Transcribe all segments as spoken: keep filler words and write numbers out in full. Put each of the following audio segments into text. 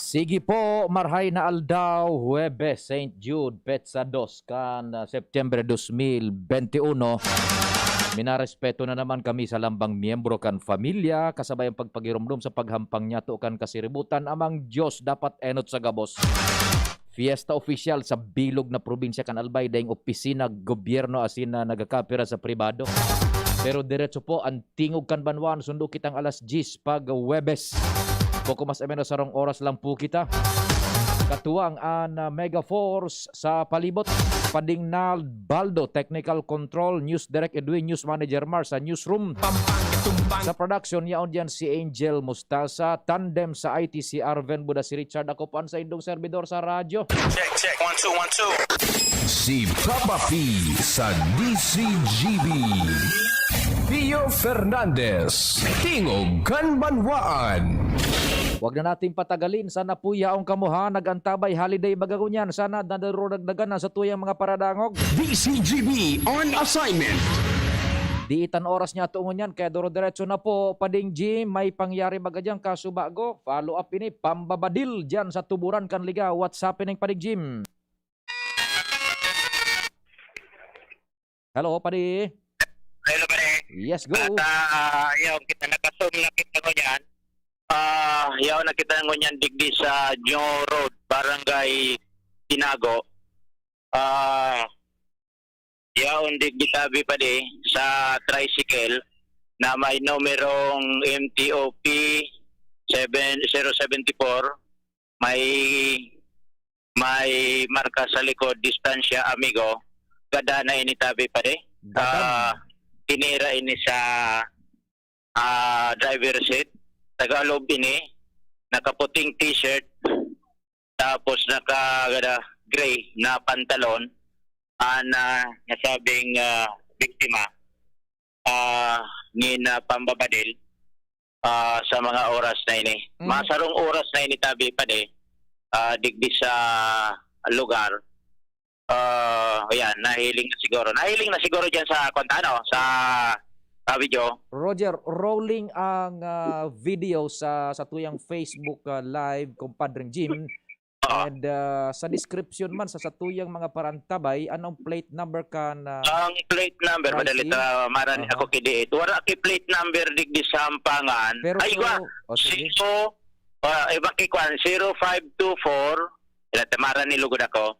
Sige po, marhay na aldaw, Huwebes, Saint Jude, petsa dos kan, ah, September dos mil bente uno. Minarespeto na naman kami sa lambang miyembro kan pamilya, kasabay ang pagpagiromdom sa paghampang niyato kan kasiributan. Amang Diyos dapat enot sa gabos. Fiesta opisyal sa bilog na probinsya kan Albay, daing opisina, gobyerno, asin na nagakapira sa pribado. Pero diretso po ang Tingog kan Banwaan, sundo kitang alas diyes pag Huwebes. Poko mas o menos sarong oras lang po kita. Katuwang an, ah, Mega Force sa palibot. Pading Nald Baldo, Technical Control, News Direct Edwin, News Manager Mar sa Newsroom. Sa production, yaon diyan si Angel Mustasa, tandem sa I T si Arven Buda, si Richard. Ako po ang saindong servidor sa radyo. Check, check. One, two, one, two. Si Papa P sa D C G B. Pio Fernandez, Tingog kan Banwaan. Wag na nating patagalin. Sana po yaong kamuha nag-antabay holiday baga ngunyan. Sana nadurudagdagan na sa tuyang mga paradangog. D C G B on assignment. Diitan oras niya to ngunyan, kaya duro-diretso na po, Pading Jim, may pangyari baga dyan, kaso bago, follow up ini, pambabadil dyan sa tuburan kan liga. What's happening, Pading Jim? Hello, Padi. Hello, pare. Yes, go. At, ah, yaw, kita naka-zoom na kita ngunyan. Ah, yaw na kita ngunyan digdi sa New Road, Barangay Tinago. Ah, yaon digdi tabi pa di sa tricycle na may numerong M T O P seven zero seven four. May, may marka sa likod, distansya, amigo. Gadan na ini tabi, pare. Gadan. Ah, tinira ini sa, ah, driver seat. Tagalog ini, nakaputing t-shirt, tapos naka, gada, gray na pantalon. An, ah, nasabing, ah, biktima, ah, ngin, ah, pambabadil, ah, sa mga oras na ini. Mm. Masarong oras na ini, tabi pa di, ah, digdi sa lugar. Ah, ayan, nahiling na siguro. Nahiling na siguro dyan sa, kung ano, sa, sa video. Roger, rolling ang, ah, video sa, sa tuyang Facebook, ah, live, Compadre Jim. Oo. And, ah, sa description man, sa satuyang mga parantabay, anong plate number kan, ah, Ang plate number, madali tricycle? Ta, marani Aha. Ako ki diit. Wala ki plate number digdi sa Sampangan. Pero Ay, to, wa. O, sige. Zero, ah, iba ki kwan, zero five two four. Ila, ta, marani lugod ako.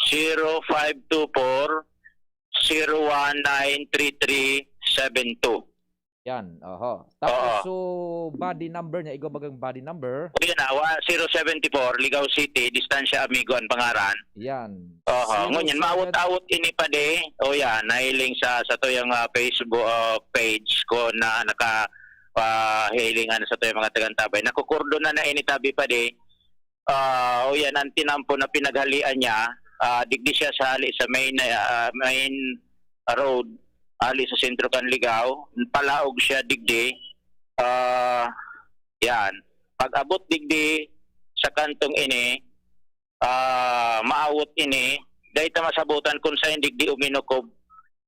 Zero five two four, zero one nine three three seven two. Yan, oho. Tapos, Oo. So, body number niya, igwa bagang body number? Yun na, wa-, zero seven four, Ligao City, Distancia Amigo ang pangaran. Yan. Oho, ngunyan, maawot-awot ini pa di. O yan, nahiling sa, sa tuyang, ah, Facebook, ah, page ko na naka, ah, hiling, ano, sa tuyang mga tagantabay. Nakukurdo na na ini tabi pa di. Ah, o yan, ang tinampo na pinaghalian niya, ah, digdi siya sa hali sa main, ah, main road, hali sa sentro kan Ligao, palaog siya digdi. Ah, yan. Pag-abot digdi sa kantong ini, ah, maawot ini, dai ta masabutan kung saen digdi uminukob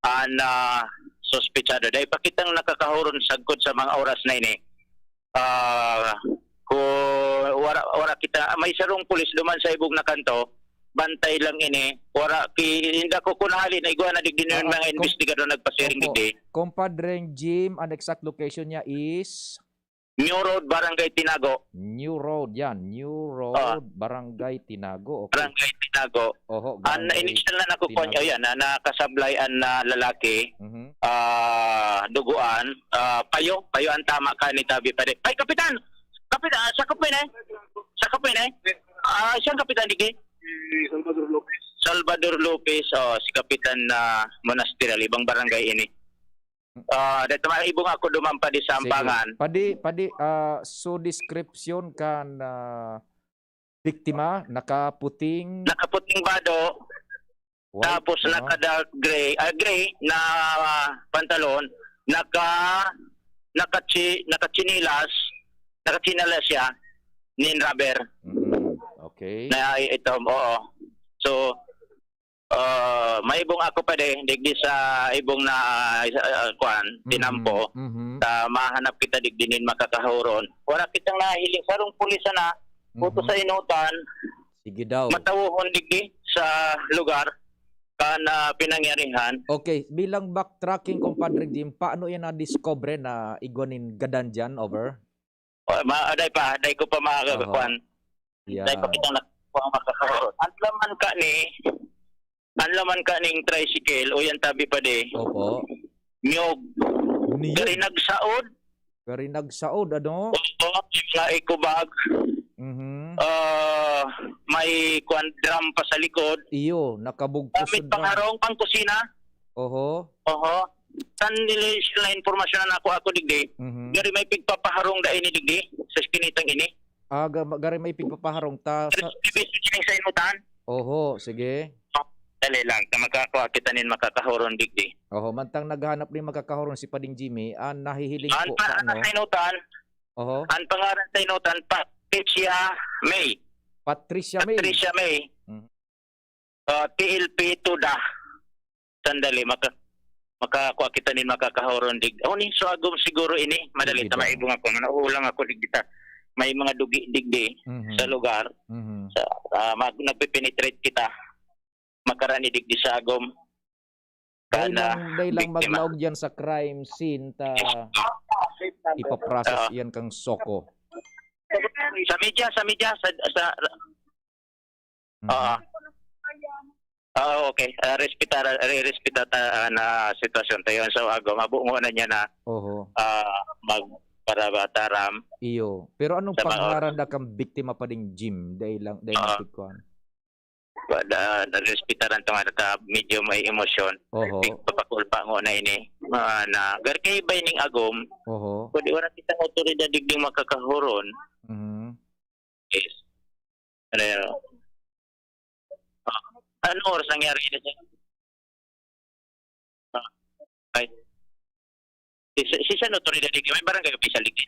an, ah, suspetsado. Dai pa kitang nakakahuron sagkod sa mga oras na ini. Ah, ku-, wara, wara kita, may sarong pulis duman sa ibog na kanto, bantay lang ini, wara ki-, inda ko kun hali na igwa na digdi na yung mga investigador nagpasiring digdi. Ah, okay. Kom-, Compadre Jim, an exact location niya is? New Road, Barangay Tinago. New Road, yan. New Road, Ah. Barangay Tinago. Okay. Barangay Tinago. Oho, An Barangay initial na nakukuha niya, Tinago. Yan, na nakasablay an, ah, lalaki, Mhm. ah, duguan, ah, Payo, Payo ang tama ka ni tabi pa rin. Ay, Kapitan! Kapitan, ah, sa Kapitan eh. Sa Kapitan eh. Ah, siyang Kapitan, Digi? Si Salvador Lopez. Salvador Lopez, oh, si Kapitan, ah, Monasteral, ibang barangay ini. Ah, dahil maibong ako duman pa di sa Sige. Ampangan. Padi, padi, ah, so description kan, ah, biktima, nakaputing Nakaputing bado, white, tapos ano? Naka-dark gray, ah, gray na, ah, pantalon, naka, nakachi-, nakatsinilas, nakatsinilas siya, nin rubber. Mm, okay. Na itom, oo. So, ah, maibong ako pa di, digdi sa ibong na, ah, kwan, Mhm, tinampo, mhm. Ta mahanap kita digdi nin makakahuron. Wala kitang nahiling. Sarong pulis na, Puto Mhm. sa inutan, Sige daw. Matawohon digdi sa lugar kan, ah, pinangyarihan. Okay, bilang backtracking, Compadre Jim, paano yan na-discover na igwa nin gadan dyan? Over? Oh, ma-, aday pa, aday ko pa mga Oho. kuwan. Yeah. Aday pa kitang nak-, kuwan makakaroon. Ang laman ka ni, ang laman ka ning tricycle, o yan tabi pa di. Opo. Niyog. Niyog. Gari nagsaod. Gari nagsaod, ano? Oo, yung mga eco bag. Mhm. Ah, may kwan, drum pa sa likod. Iyo, nakabugkos Gamit sa drum. Pangharong, pangkusina. Oho. Oho. San nila na impormasyon na ako, ako digdi? Mhm. Gari may pigpapaharong da ini digdi, sa iskinitang ini. Ah, ga-, gari may pigpapaharong ta sa Pero sa inutan? Oho, sige. Dali lang, ka makakua kita nin makakahoron digdi. Oho, mantang naghahanap nin makakahoron si Pading Jimmy, ah, nahihiling Ang po pa-, ka, ano? Sa inutan, Oho. Ang pangaran sa inutan, Patricia May. Patricia May. Patricia May. Mhm. Ah, T L P Tuda. Sandali, maka-, makakua kita nin makakahoron dig-, oh, nin Suagom siguro ini. Madali Sige ta daw. Maibong ako. Naulang ako digdi sa may mga dugi digdi Mhm. sa lugar. Mhm. Sa, ah, mag-, nagpe-penetrate kita. Makarani digdi sa Agom. Dahil Kana lang, dahil lang biktima. Maglaog yan sa crime scene, ta ipaprocess Oo. Yan kang SOCO. Sa media, sa media, sa, sa, Mhm. Oo. Ah, okay. Ah, respeta, re-, respeta ta, ah, na sitwasyon tayo. So, ago, mabungo na niya na, Oho. Ah, magparabataram. Iyo. Pero anong Sa mga pangaran da kang biktima pa ding Jim? Dahil lang, dahil Oo. Napigkuhan. Wala, narespetaran to nga ta, medyo may emosyon. Oho. Pagpapakulpa ngo na ini. Ah, na, gar kay bay ning agom, Oho. Pwede wala kitang awtoridad digding makakahuron. Mhm. Yes. Ano yun? Ah, ano oras nangyari yun? Ah, ay. Si, si, si saan otoridad digdi? May barangay official digdi?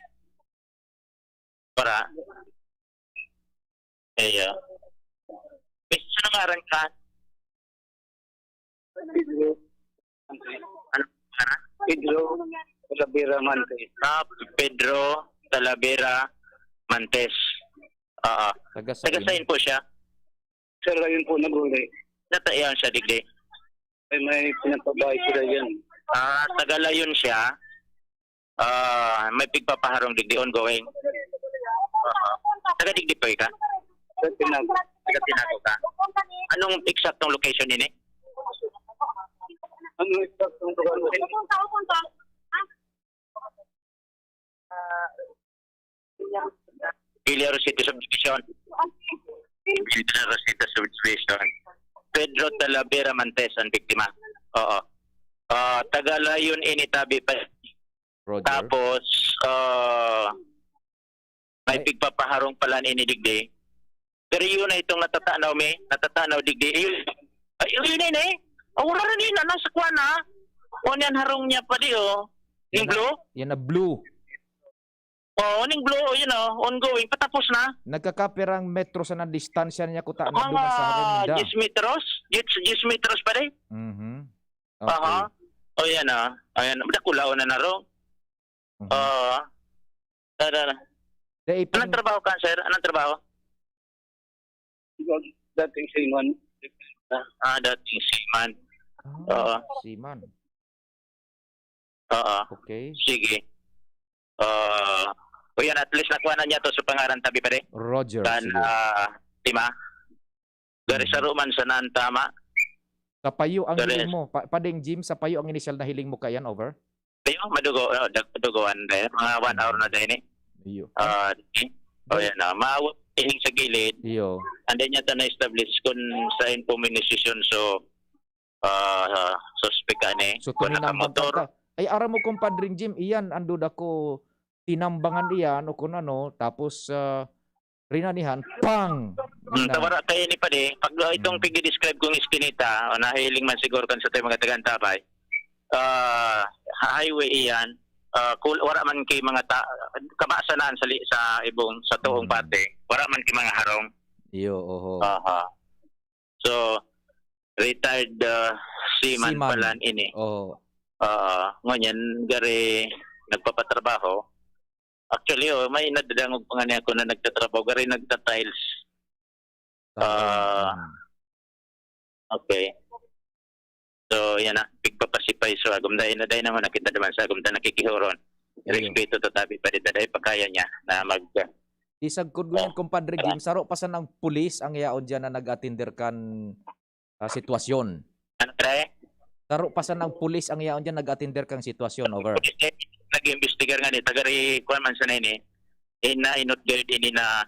Para? Iya. Miss, ano ngaran ka? Pedro. Ano ngaran? Pedro Talavera Mantes. Ah, Pedro Talavera Mantes. Oo. Taga Taga saan? Saan po siya? Sa Layon po, nag-uli. Nata-, yan siya, digdi. Ay, may pinapabay sila yan. Ah, taga Layon siya. Ah, may pigpapaharong digdi, ongoing. Aha. Taga digdi po ka? Sa Tinago. Taga Tinago ka? Anong eksaktong location ini? Anong eksaktong lugar? Biliaro City Subdivision. Biliaro City Subdivision. Pedro Talavera Mantes ang biktima. Oo. Ah, taga Layon ini tabi pa. Roger. Tapos, ah, may Ay. Pigpapaharong pala ni ini digdi. Pero yun na itong natatanaw, may natatanaw digdi. Yun. Ay, yun, yun, eh. Oh, wala rin yun. Ano, sa kwan, ha? O, niyan harong niya pa di, oh. Yung Yan na, blue? Yan na blue. Oo, ning blue, yun, oh, ongoing, patapos na. Nagkakapirang metro sa nadistansya niya kuta na Mga doon sa harong ninda. Diyes metros? Diyes, diyes metros pa rin? Mhm. Okay. Aha. O, yan, ah. Ayan, dakulaon na na, Rong. Mhm. Oo. Tara, tara. Dahil Anong pang- trabaho ka, sir? Anong trabaho? Dating seaman. Ah, dating seaman. Ah, Oo. Seaman. Oo. Okay. Sige. Ah, o yan, at least nakuha na niya to sa pangaran tabi pa rin. Roger, Kan, sige. Ah, tima. Gari Mhm. Sa Roman, sa naan tama? Sa payo ang Gari hiling mo. Pa-, Pading Jim, sa payo ang inisyal na hiling mo kayan, over? Payo, madugo, oh, dag-, dugoan, eh. Mga one Mhm. Hour na din, eh. Iyo. Ah, di. O, Dal- yan, ah. Maawot, ining sa gilid. Iyo. And then, yan, na-establish kung sa information, so, ah, suspek ka ni, So, kung tinambang nakamotor. Ka ta-, ay, aram mo, Compadre Jim, iyan, ang duda ko, tinambangan iyan, o kung ano, tapos, ah, rinanihan, pang! Hmm, Yan na. Tawara kayo ni Padi, pag, ah, itong Hmm. Pigi-describe kong iskinita, o nahiling man siguro kan sa tayo mga taga-Antabay, ah, ha-, highway iyan, ah, kul-, wala man kay mga ta-, kabasanaan sa li-, sa ibong, sa tuong Hmm. Parte, wala man kay mga harong. Iyo, oho. Aha. So, retired, ah, seaman Seaman. Pala ini. Oo. Ah, ngunyan, gari nagpapatrabaho. Actually, oh, may nadadangog pa nga niya ako na nagtatrabaho, gari nagta-tiles. Ah, Mm. okay. So, yan na, pigpapasipay. So, agom dai na, dai naman nakita naman sa agom ta nakikihoron. Iyo. Respeto to tabi pa dito, dai pagkaya niya na mag, Isag kod ngunyan, Oh, Compadre tara. Jim, saro pa sanang pulis ang yaon diyan na nag-atender kan, ah, sitwasyon. Ano, pre? Saro pa sanang pulis ang yaon diyan nag-atender kang sitwasyon, over. Pulis, eh, nag-iimbestigar nga ni, taga ri-, kuwan man sa nini, eh, na inot guard ini na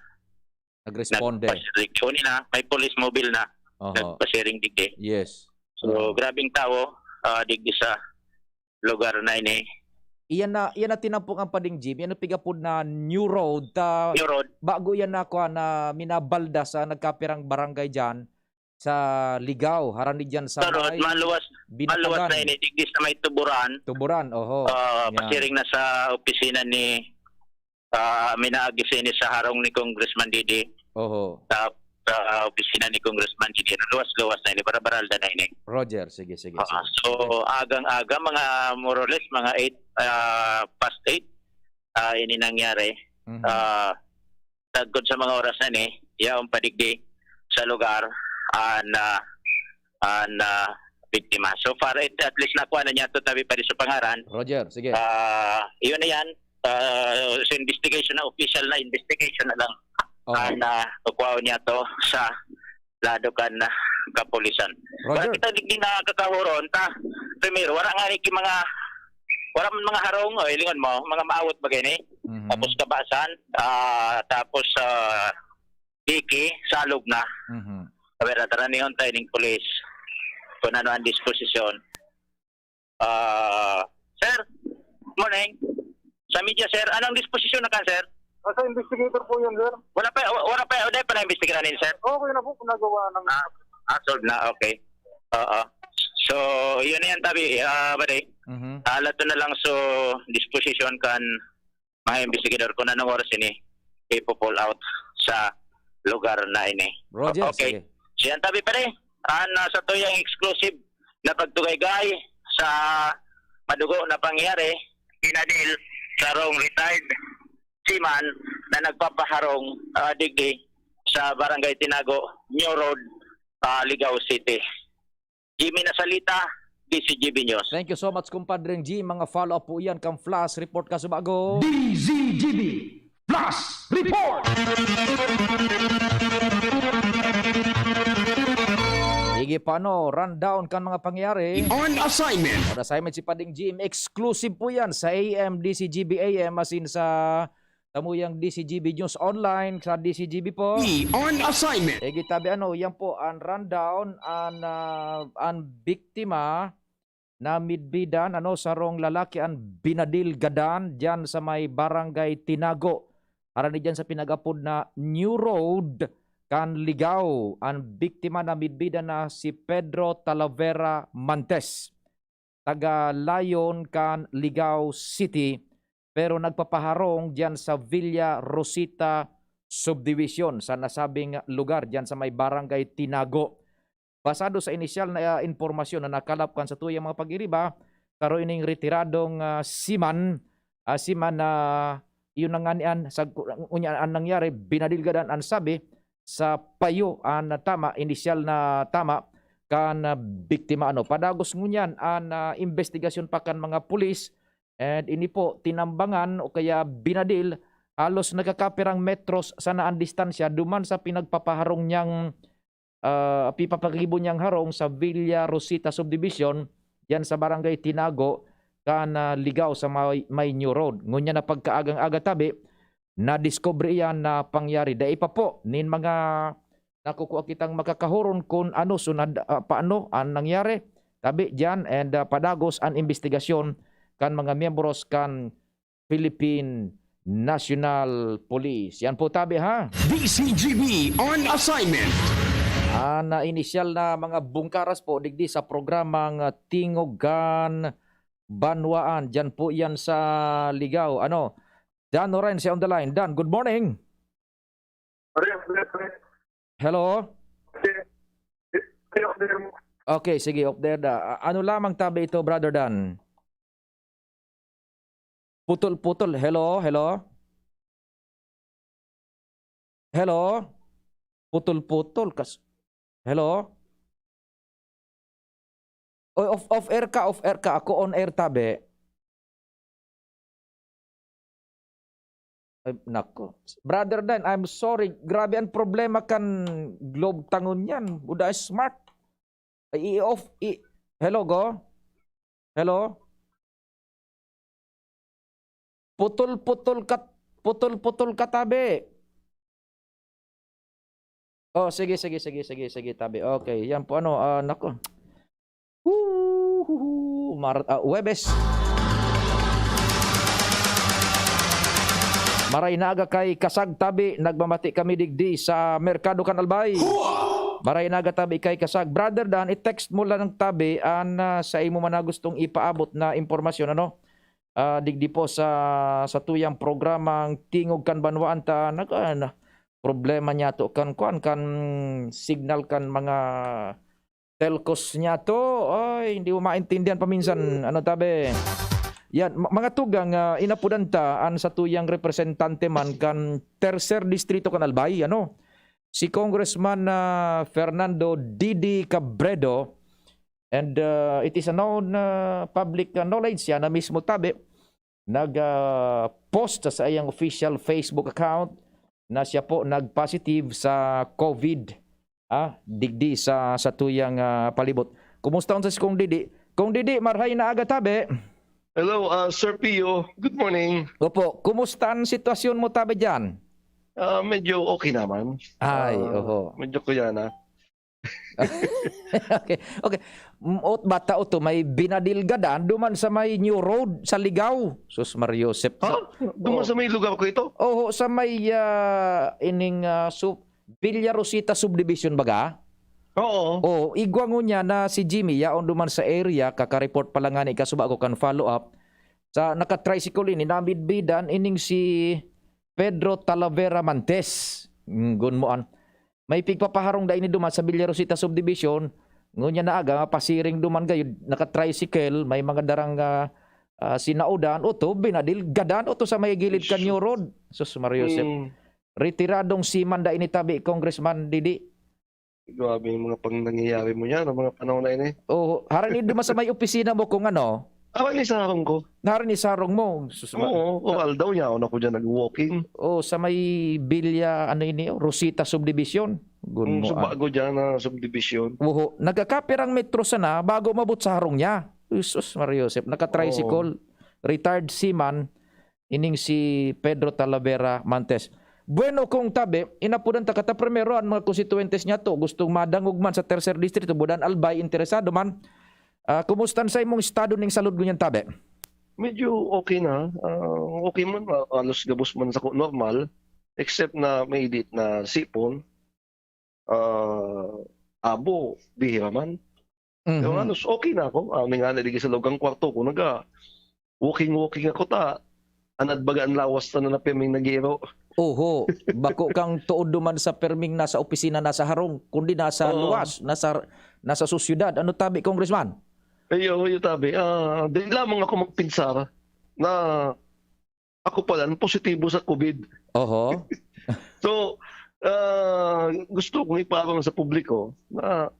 Nagresponde. nagpasiring. Kuwan na, may police mobile na Oho. nagpasiring digdi. Yes. So, Oho. grabing tao, ah, digdi sa lugar na ini. Iyan na, iyan na tinampok ang pading Jim, iyan ang pigapod na New Road, ta New Road. bago iyan na, kuwan, na minabalda sa nagkapirang barangay diyan, sa Ligao, harani diyan sa Sa road, may maluwas, maluwas Binatagan. na ini, digdi sa may Tuburan. Tuburan, oho. Ah, Yan. pasiring na sa opisina ni, ah, minaagi sa ini sa harong ni Congressman Didi. Oho. Sa, sa opisina ni Congressman Didi. Luwas-luwas na ini, barabaralda na ini. Roger, sige, sige, Ah, sige. so, agang-aga, mga more or less, mga eight, ah, past eight, ah, ini nangyari. Mhm. Ah, tagkod sa mga oras na ni, yaon padigdi sa lugar, an, ah, an, ah, biktima. So far, it, at least nakuha na niya to, tabi pa rin sa pangaran. Roger, sige. Ah, yun na yan. Ah, sa investigation na, official na investigation na lang. Okay. An, ah, kukuha niya to sa lado kan, ah, kapulisan. Roger. Wala kita digdi nakakahuron, ta, primero, wala nga ni ki mga, wala man mga harong, o, ilingon mo, mga maawot ba gini? Mhm. Tapos kabasan, ah, tapos, ah, Iki, salog na. Mhm. Sabi na, taranihon tayo ning pulis kung ano ang disposisyon. Ah, sir, morning. Sa media, sir, anong disposisyon na kan, sir? Nasa investigator po yun, sir. Wala pa, wa-, wala pa, wala pa na-investigahan yun, sir? Okay na po, nagawa ng Ah, ah, solved na, okay. Oo. So, yun na yan, tabi, ah, pare. Mhm. Ah, lato na lang so disposition kan mga investigador kung anong oras ini ipo-pull out sa lugar na ini. Roger, Okay. sige. Siya ang tabi, pare. Ah, nasa tuyang exclusive na pagtugaygay sa madugo na pangyayari, pinadil sa rong retired seaman na nagpapaharong, ah, digdi sa Barangay Tinago, New Road, ah, Ligao City. Jimmy Nasalita, D C G B News. Thank you so much, Compadre G. Mga follow-up po yan kang Flash Report Kasubago. D Z G B Flash Report! Sige pa, ano, rundown kan mga pangyayari. On assignment. On assignment si Pading Jim. Exclusive po yan sa A M, D C G B A M, as in sa samuyang D C G B News Online, sa D C G B po. On assignment. Eh, gitabi, ano, yan po, ang rundown, ang, ah, ang biktima na midbidan, ano, sarong lalaki ang binadil gadan diyan sa may Barangay Tinago. Harani diyan sa pinag-apod na New Road, kan Ligao. Ang biktima na midbidan na si Pedro Talavera Mantes, taga Layon kan Ligao City, pero nagpapaharong diyan sa Villa Rosita Subdivision, sa nasabing lugar, diyan sa may Barangay Tinago. Basado sa inisyal na, ah, impormasyon na nakalap kan satuyang mga pag-iriba, saro ining retiradong, ah, seaman, ah, seaman na iyon na nga niyan, sa, unya an nangyari, binadil gadan an sabi sa payo, an tama, inisyal na tama kan, ah, biktima, ano. Padagos ngunyan an, ah, investigasyon pa kan mga pulis, and ini po tinambangan o kaya binadil, halos nagkakapirang metros sana an distansya duman sa pinagpapaharong niyang, ah, pipapagibo niyang harong sa Villa Rosita Subdivision, diyan sa Barangay Tinago, kan, ah, Ligao sa may, may New Road. Ngunyan na pagkaagang-aga tabi, nadiskubre iyan na pangyari. Dai pa po nin mga nakukua kitang makakahuron kun ano sunod, ah, paano an nangyari. Tabi diyan and, ah, padagos an imbestigasyon kan mga miyembros kan Philippine National Police. Yan po tabi, ha? D C G B on assignment. An, ah, inisyal na mga bungkaras po digdi sa programang, ah, Tingog kan Banwaan. Diyan po yan sa Ligao. Ano? Dan Orense on the line. Dan, good morning. Pre, pre, pre. Hello? Pre, pre, pre. Okay, sige, off there na. A-, ano lamang tabi ito, Brother Dan? Putol-putol. Hello? Hello? Hello? Putol-putol. Kas-, hello? Oy, off, off air ka, off air ka. Ako on air, tabi. Ay, nako. Brother Dan, I'm sorry. Grabe ang problema kan Globe ta ngunyan. Buda smart. Ay, i-off, i-, hello, go? Hello? Putol-putol ka, putol-putol ka, tabi. Oh, sige, sige, sige, sige, sige, tabi. Okay, yan po, ano, ah, nako. Huhuhu, Mar-, ah, Huwebes. Maray na aga kay Kasag, tabi, nagmamati kami digdi sa Merkado kan Albay. Maray na aga, tabi, kay Kasag. Brother Dan, i-text mo lang, tabi, an, ah, sa imo man na gustong ipaabot na impormasyon, ano? Ah, digdi po sa, sa tuyang programang Tingog kan Banwaan ta, nag-, ah, na, problema niya to kan, kuan, kan signal kan mga telcos niya to. Ay, hindi mo maintindihan paminsan. Ano, tabi? Yan, ma-, mga tugang, ah, inapudan ta an satuyang representante man kan Tercer Distrito kan Albay, ano? Si Congressman, ah, Fernando Didi Cabredo, and, ah, it is a known, ah, public, ah, knowledge siya na mismo, tabi, nag, ah, post sa iyang official Facebook account na siya po nag-positive sa COVID, ah, digdi sa, sa tuyang, ah, palibot. Kumusta unsa si Kong Didi? Kong Didi, marhay na aga, tabi. Hello, ah, Sir Pio. Good morning. Opo, kumusta ang sitwasyon mo, tabi, diyan? Ah, medyo okay naman. Ay, Ah, oho. medyo kuya na. Okay, okay. Mm, ot-, bata oto, may binadilgadan duman sa may New Road, sa Ligao. Sus, Mario Josep. Ha? Duman Oh. sa may lugar ko ito? Oho, sa may, ah, ining, ah, su-, Villa Rosita Subdivision baga? Oo. Oo, igwa ngunyan na si Jimmy, yaon duman sa area, kaka-report pa lang ngani, kasuba ko kan follow up. Sa naka-tricycle ini, namidbidan ining si Pedro Talavera Mantes. Mm, gunmoan. May pigpapaharong da ini duman sa Villa Rosita Subdivision. Ngunyan na aga, pasiring duman gayud, naka-tricycle, may mga darang, ah, ah, sinaodan, oto, binadilgadan, oto sa may gilid kan Sus. New Road. Sus, Mario Josep. Mm. Retiradong seaman da ini tabi, Congressman Didi. Grabe yung mga pang nangyayari mo yan, ang mga panahon na ini. Oo, harani duman sa may opisina mo kung ano? Harani sa harong ko. Harani sa harong mo. Sus, ma- Oo, oral daw niya. Ako na ko dyan nag-walking. Oh, sa may Villa, ano ini, oh, Rosita Subdivision. Gun Mm, mo, suba ah. ko dyan na subdivision. Oho, nagkakapirang metro sana bago umabot sa harong niya. Jesus, Mario Josep, naka-tricycle, Oo. retired seaman, ining si Pedro Talavera Mantes. Bueno, kung tabi, inapudan ta kata primero an mga konstituyentes niya to, gustong madangog man sa Tercer Distrito, budan Albay, interesado man. Ah, kumusta sa imong estado ning salud ngunyan, tabi? Medyo okay na. Ah, okay man, ah, halos gabos man sa ko-, normal, except na may edit na sipon. Ah, abo, bihira man. Pero Mhm. halos okay na ako. Ah, may nga na digdi sa loob ng kwarto ko, naga-walking-walking ako ta. Anad baga ang lawas na na pirming nag-iiro. Oho, bako kang tood duman sa pirming nasa opisina, nasa harong, kundi nasa Oo. luwas, nasa, nasa sosyedad. Ano tabi, Congressman? Ayo, ayo tabi. Ah, di lamang ako magpinsar na ako pala ang positibo sa COVID. Oho. So, ah, gusto kong ipaabang sa publiko na,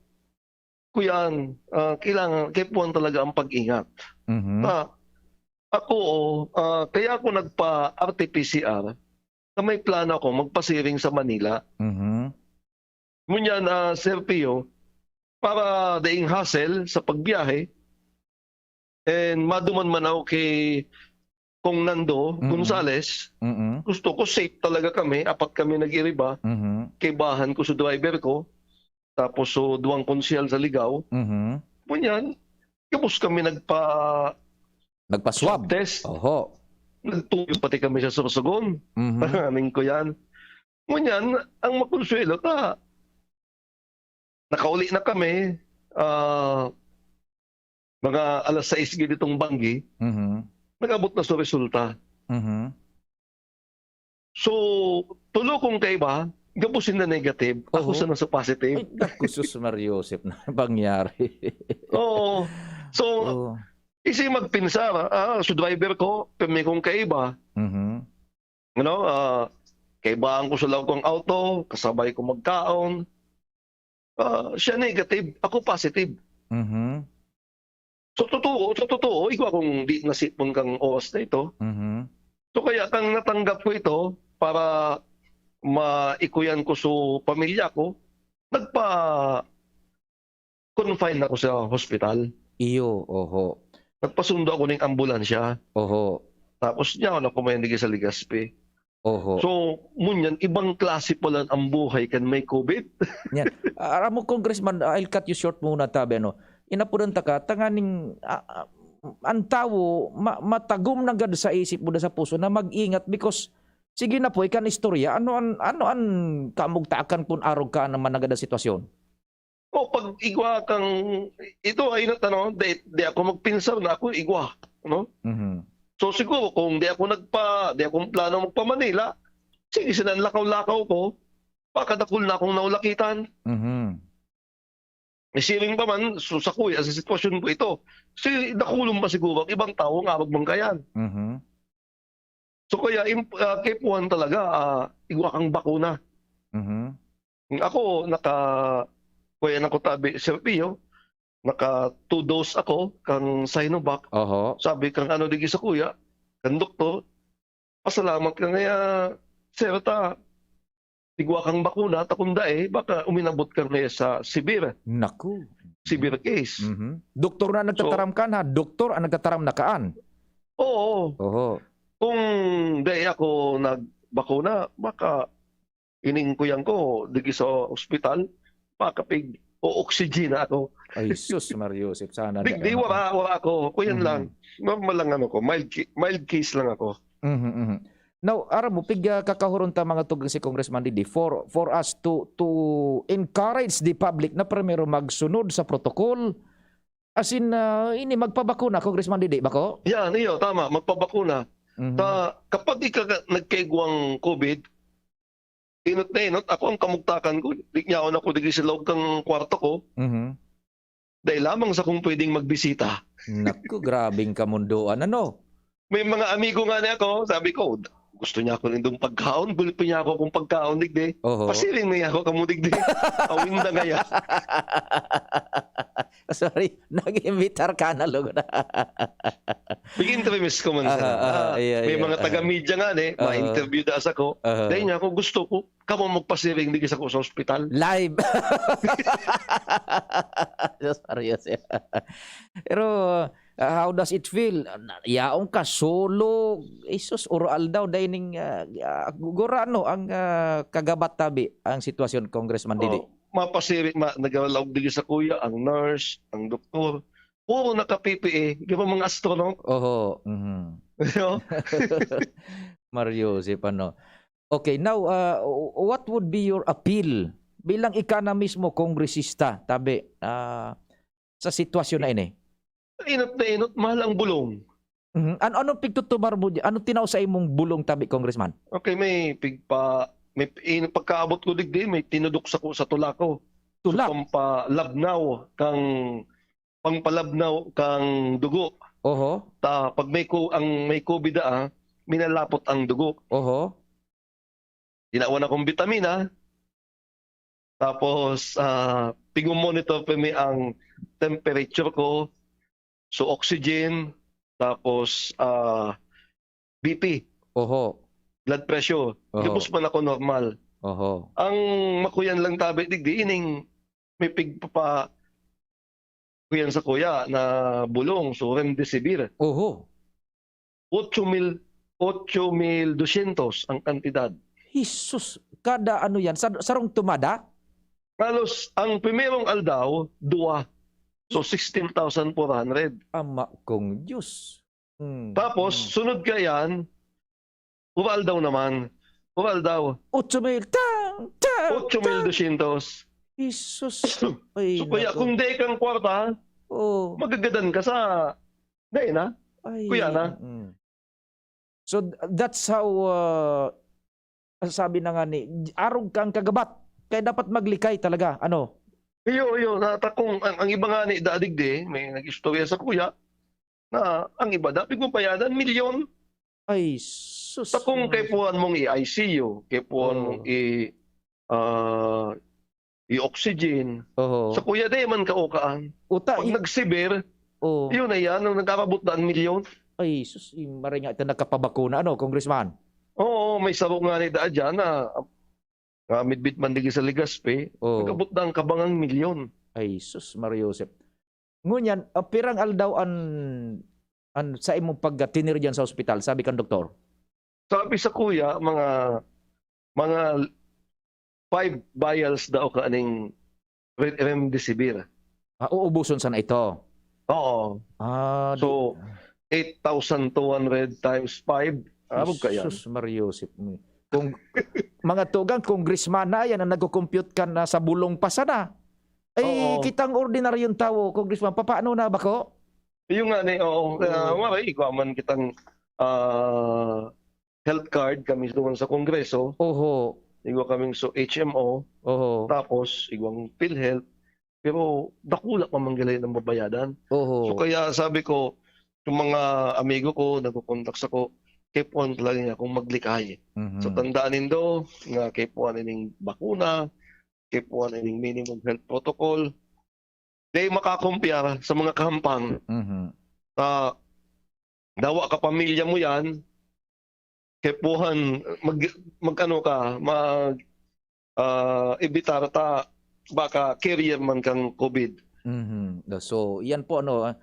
kuyan, ah, kailangan, kaipuhan talaga ang pag-ingat. Mhm. Ah, ako, oh, ah, kaya ako nagpa-R T P C R na may plano ako magpasiring sa Manila. Mhm. Ngunyan, ah, Sir Pio, para daing hassle sa pagbiyahe, and maduman man ako kay Kong Nando Mhm. Gonzales, Mm-mm. gusto ko safe talaga kami, apat kami nag-iriba, Mhm. kaibahan ko sa driver ko, tapos so duwang konsyal sa Ligao. Mhm. Ngunyan, gabos kami nagpa-, Nagpa-swab? swab test. Oho. Nagtuyo pati kami sa Sorsogon. Mhm. Aning ko yan. Ngunyan, ang makonsuelo ta, nakauli na kami, ah, mga alas sais gid itong banggi, Mhm. nag-abot na sa resulta. Mhm. So, tulo kong kaiba, gabos na negative. Ako Oho. sa nasa positive. Ay, naku, sus, Mario Joseph, na pangyari. Oo. So, Oo. isi magpinsar, ah, so driver ko, pirmi kong kaiba. Mhm. Ano, ah, Kaibahan ko sa laog kong auto, kasabay ko magkaon. Ah, siya negative, ako positive. Mhm. So, totoo, sa totoo, igwa kong di nasipon kang oras na ito. Mhm. So, kaya kang natanggap ko ito para maikuyan ko sa pamilya ko, nagpa-confine ako sa hospital. Iyo, oho. Nagpasundo ako ning ambulansya. Oho. Tapos niya ako nakumayan digi sa Legazpi. Oho. So, ngunyan, ibang klase pala ang buhay kan may COVID. Yan. Ah, aram mo, Congressman, ah, I'll cut you short muna, tabi, ano. Inapudan ta ka, tanganing, ah, ah, ang tawo, ma- matagom na gad sa isip mo, sa puso, na mag-ingat because, sige na po, ikan istorya, ano an, ano an kamugtakan kun arog ka naman na gad ang sitwasyon? O pag igwa kang, ito ay nat-, ano, di, di ako magpinsar na ako igwa, no? Mhm. So siguro kung di ako nagpa, di ako plano magpa-Manila, sige, sinan lakaw-lakaw ko, pakadakul na akong naulakitan. Mhm. May siring pa man, so sa kuya, sa sitwasyon ko ito, si dakulon pa siguro ang ibang tao nga magbangkayan. Mhm. So kaya, im, ah, kaipuhan talaga, ah, igwa kang bakuna. Mhm. Ako, naka, kuya na ko tabi, Sir Pio, naka two dose ako kang Sinovac. Oho. Sabi kang ano, digi sa kuya, kang doktor, "Pasalamat ka ngaya, sir, ta, igwa kang bakuna, ta kung dai, baka uminabot ka ngaya sa severe, Naku. severe case." Mhm. Doktor na nagtataram kan, ha? Doktor ang nagtataram na kaan. Oo. Oho. Kung dai ako nagbakuna, baka ining kuyan ko, digi sa ospital, makapig o oxygen na ako. Ay, sus, Mario Joseph, sana. Digdi, wala, wala ako. Kuyan Mhm. lang. Normal lang ano ko. Mild, ki- mild case lang ako. Mhm, mhm. Now, aram mo, pig, ah, kakahuron ta mga tugang si Congressman Didi for, for us to, to encourage the public na primero magsunod sa protocol. As in, ah, ini magpabakuna, Congressman Didi, bako? Yan, iyo, tama. Magpabakuna. Mhm. Ta, kapag ika nagkaigwang COVID, inot na inot, ako ang kamugtakan ko. Di niya ako digi sa loob kang kwarto ko. Mhm. Dahil lamang sa kung pwedeng magbisita. Naku, grabing kamundoan, ano? May mga amigo nga niya ako, sabi ko, "Gusto niya ako nindong pagkaon, gulpi niya ako kung pagkaon, digdi. Oho. Pasiring niya ako kamo, digdi." Awinda ngaya. Sorry, nag-imbitar ka na, lugod. Big interviews ko man Aha, sana. aha, Ah, iya, may iya, mga aha. taga-media nga, eh. Aha. Ma-interview da sa ko. Aha. Dahil niya ako, "Gusto ko, kamo magpasiring digi sa ko sa ospital." Live. Sus, Mario Joseph. Pero, ah, how does it feel? Na- Yaong ka solo. Isus, uro aldaw, dining, ah, ah, gurano ang, ah, kagabat tabi ang sitwasyon, Congressman Didi. Oh, mapasiri, ma, nagalaog digi sa kuya, ang nurse, ang doktor. Puro naka-P P E, di ba, mga astronaut? Oho. Mhm. No? Mario Joseph, ano? Okay, now, ah, w- what would be your appeal bilang ika na mismo kongresista, tabi, ah, sa sitwasyon na ini? Inot na inot, mahal ang bulong. Mhm. Ano, anong pigtutumar mo di-, ano tinaw sa imong bulong, tabi, Congressman? Okay, may pigpa, may in, pagkaabot ko digdi, may tinudok sa ko sa tulako. Tulak. Pampalabnaw kang, pampalabnaw kang dugo. Oho. Ta, pag may ko, ang may COVID, ah, minalapot ang dugo. Oho. Tinawan akong bitamina. Tapos, ah, pingo-monitor pa mi ang temperature ko, so oxygen, tapos, ah, B P, Oho. blood pressure. Oho. Gabos man ako normal. Oho. Ang makuyan lang tabi digdi, ining may pigpapa-, kuyan sa kuya na bulong, so remdesivir. Oho. Ocho mil, ocho mil dosyentos ang kantidad. Jesus, kada ano yan? Sa, sarong tumada? Halos ang primerong aldaw, dua. So, sixteen thousand four hundred. Ama kong Diyos. Hmm. Tapos, Hmm. sunod ka yan, puro aldaw naman. Puro aldaw. Ocho mil. Tang! Tang! Ocho mil dosyentos. Jesus. Ay, So, kaya nako. Kung di kang kwarta, Oh. magagadan ka sa, dahil na. Ay, Kuya na. Mm. So, th- that's how, uh, sabi na nga ni, arog kang kagabat. Kaya dapat maglikay talaga. Ano? Iyo, iyo, natakong, ang, ang iba nga ni dadig di, may nag-istorya sa kuya, na ang iba, dapit mo payadan, milyon. Ay, s- Sus, Sa kung mga kaipuhan mong i-I C U, kaipuhan Oo. mong i, ah, i-oxygen, Oho. sa kuya, di man kaukaan. Uta, Pag i- nag-severe, Oo. yun na yan, ang nagkakabot na ang milyon. Ay, sus, i-, maray nga ito nagkapabakuna, ano, Congressman? Oo, may saro nga ni daa dyan na, nga midbit man digi sa Legazpi, Oo. nagkabot na ang kabangang milyon. Ay, sus, Mario Joseph. Ngunyan, ah, pirang aldaw an, an sa imong pagtinir diyan sa ospital, sabi kan doktor? Sabi sa kuya, mga, mga five vials daw kaning re-, remdesivir. Ah, uubuson sana ito? Oo. Ah, di So, eight thousand two hundred times five, abog ka yan. Jesus, Mario Joseph. Kung, mga tugang, congressman na yan ang nagko-compute kan na sa bulong pa sana. Ay, Oo. kitang ordinaryong tawo, congressman, papaano na bako? Yung nga ni, oo. Kaya Oo. maray, igwa man kitang, ah, health card kami doon sa Kongreso. Oho. Igwa kaming so H M O. Oho. Tapos, igwang PhilHealth. Pero dakula pa man gila ang babayadan. Oho. So, kaya sabi ko, yung mga amigo ko, nagko-contact ako, kaipuhan talaga niya akong maglikay. Mhm. So, tandaan nindo nga kaipuhan ining bakuna, kaipuhan ining minimum health protocol. Di makakumpiyar sa mga kahampang Mhm. na dawa ka pamilya mo yan, kaipuhan, mag, mag-ano ka, mag, ah, evitar ta, baka carrier man kang COVID. Mhm. So, yan po, ano, ah,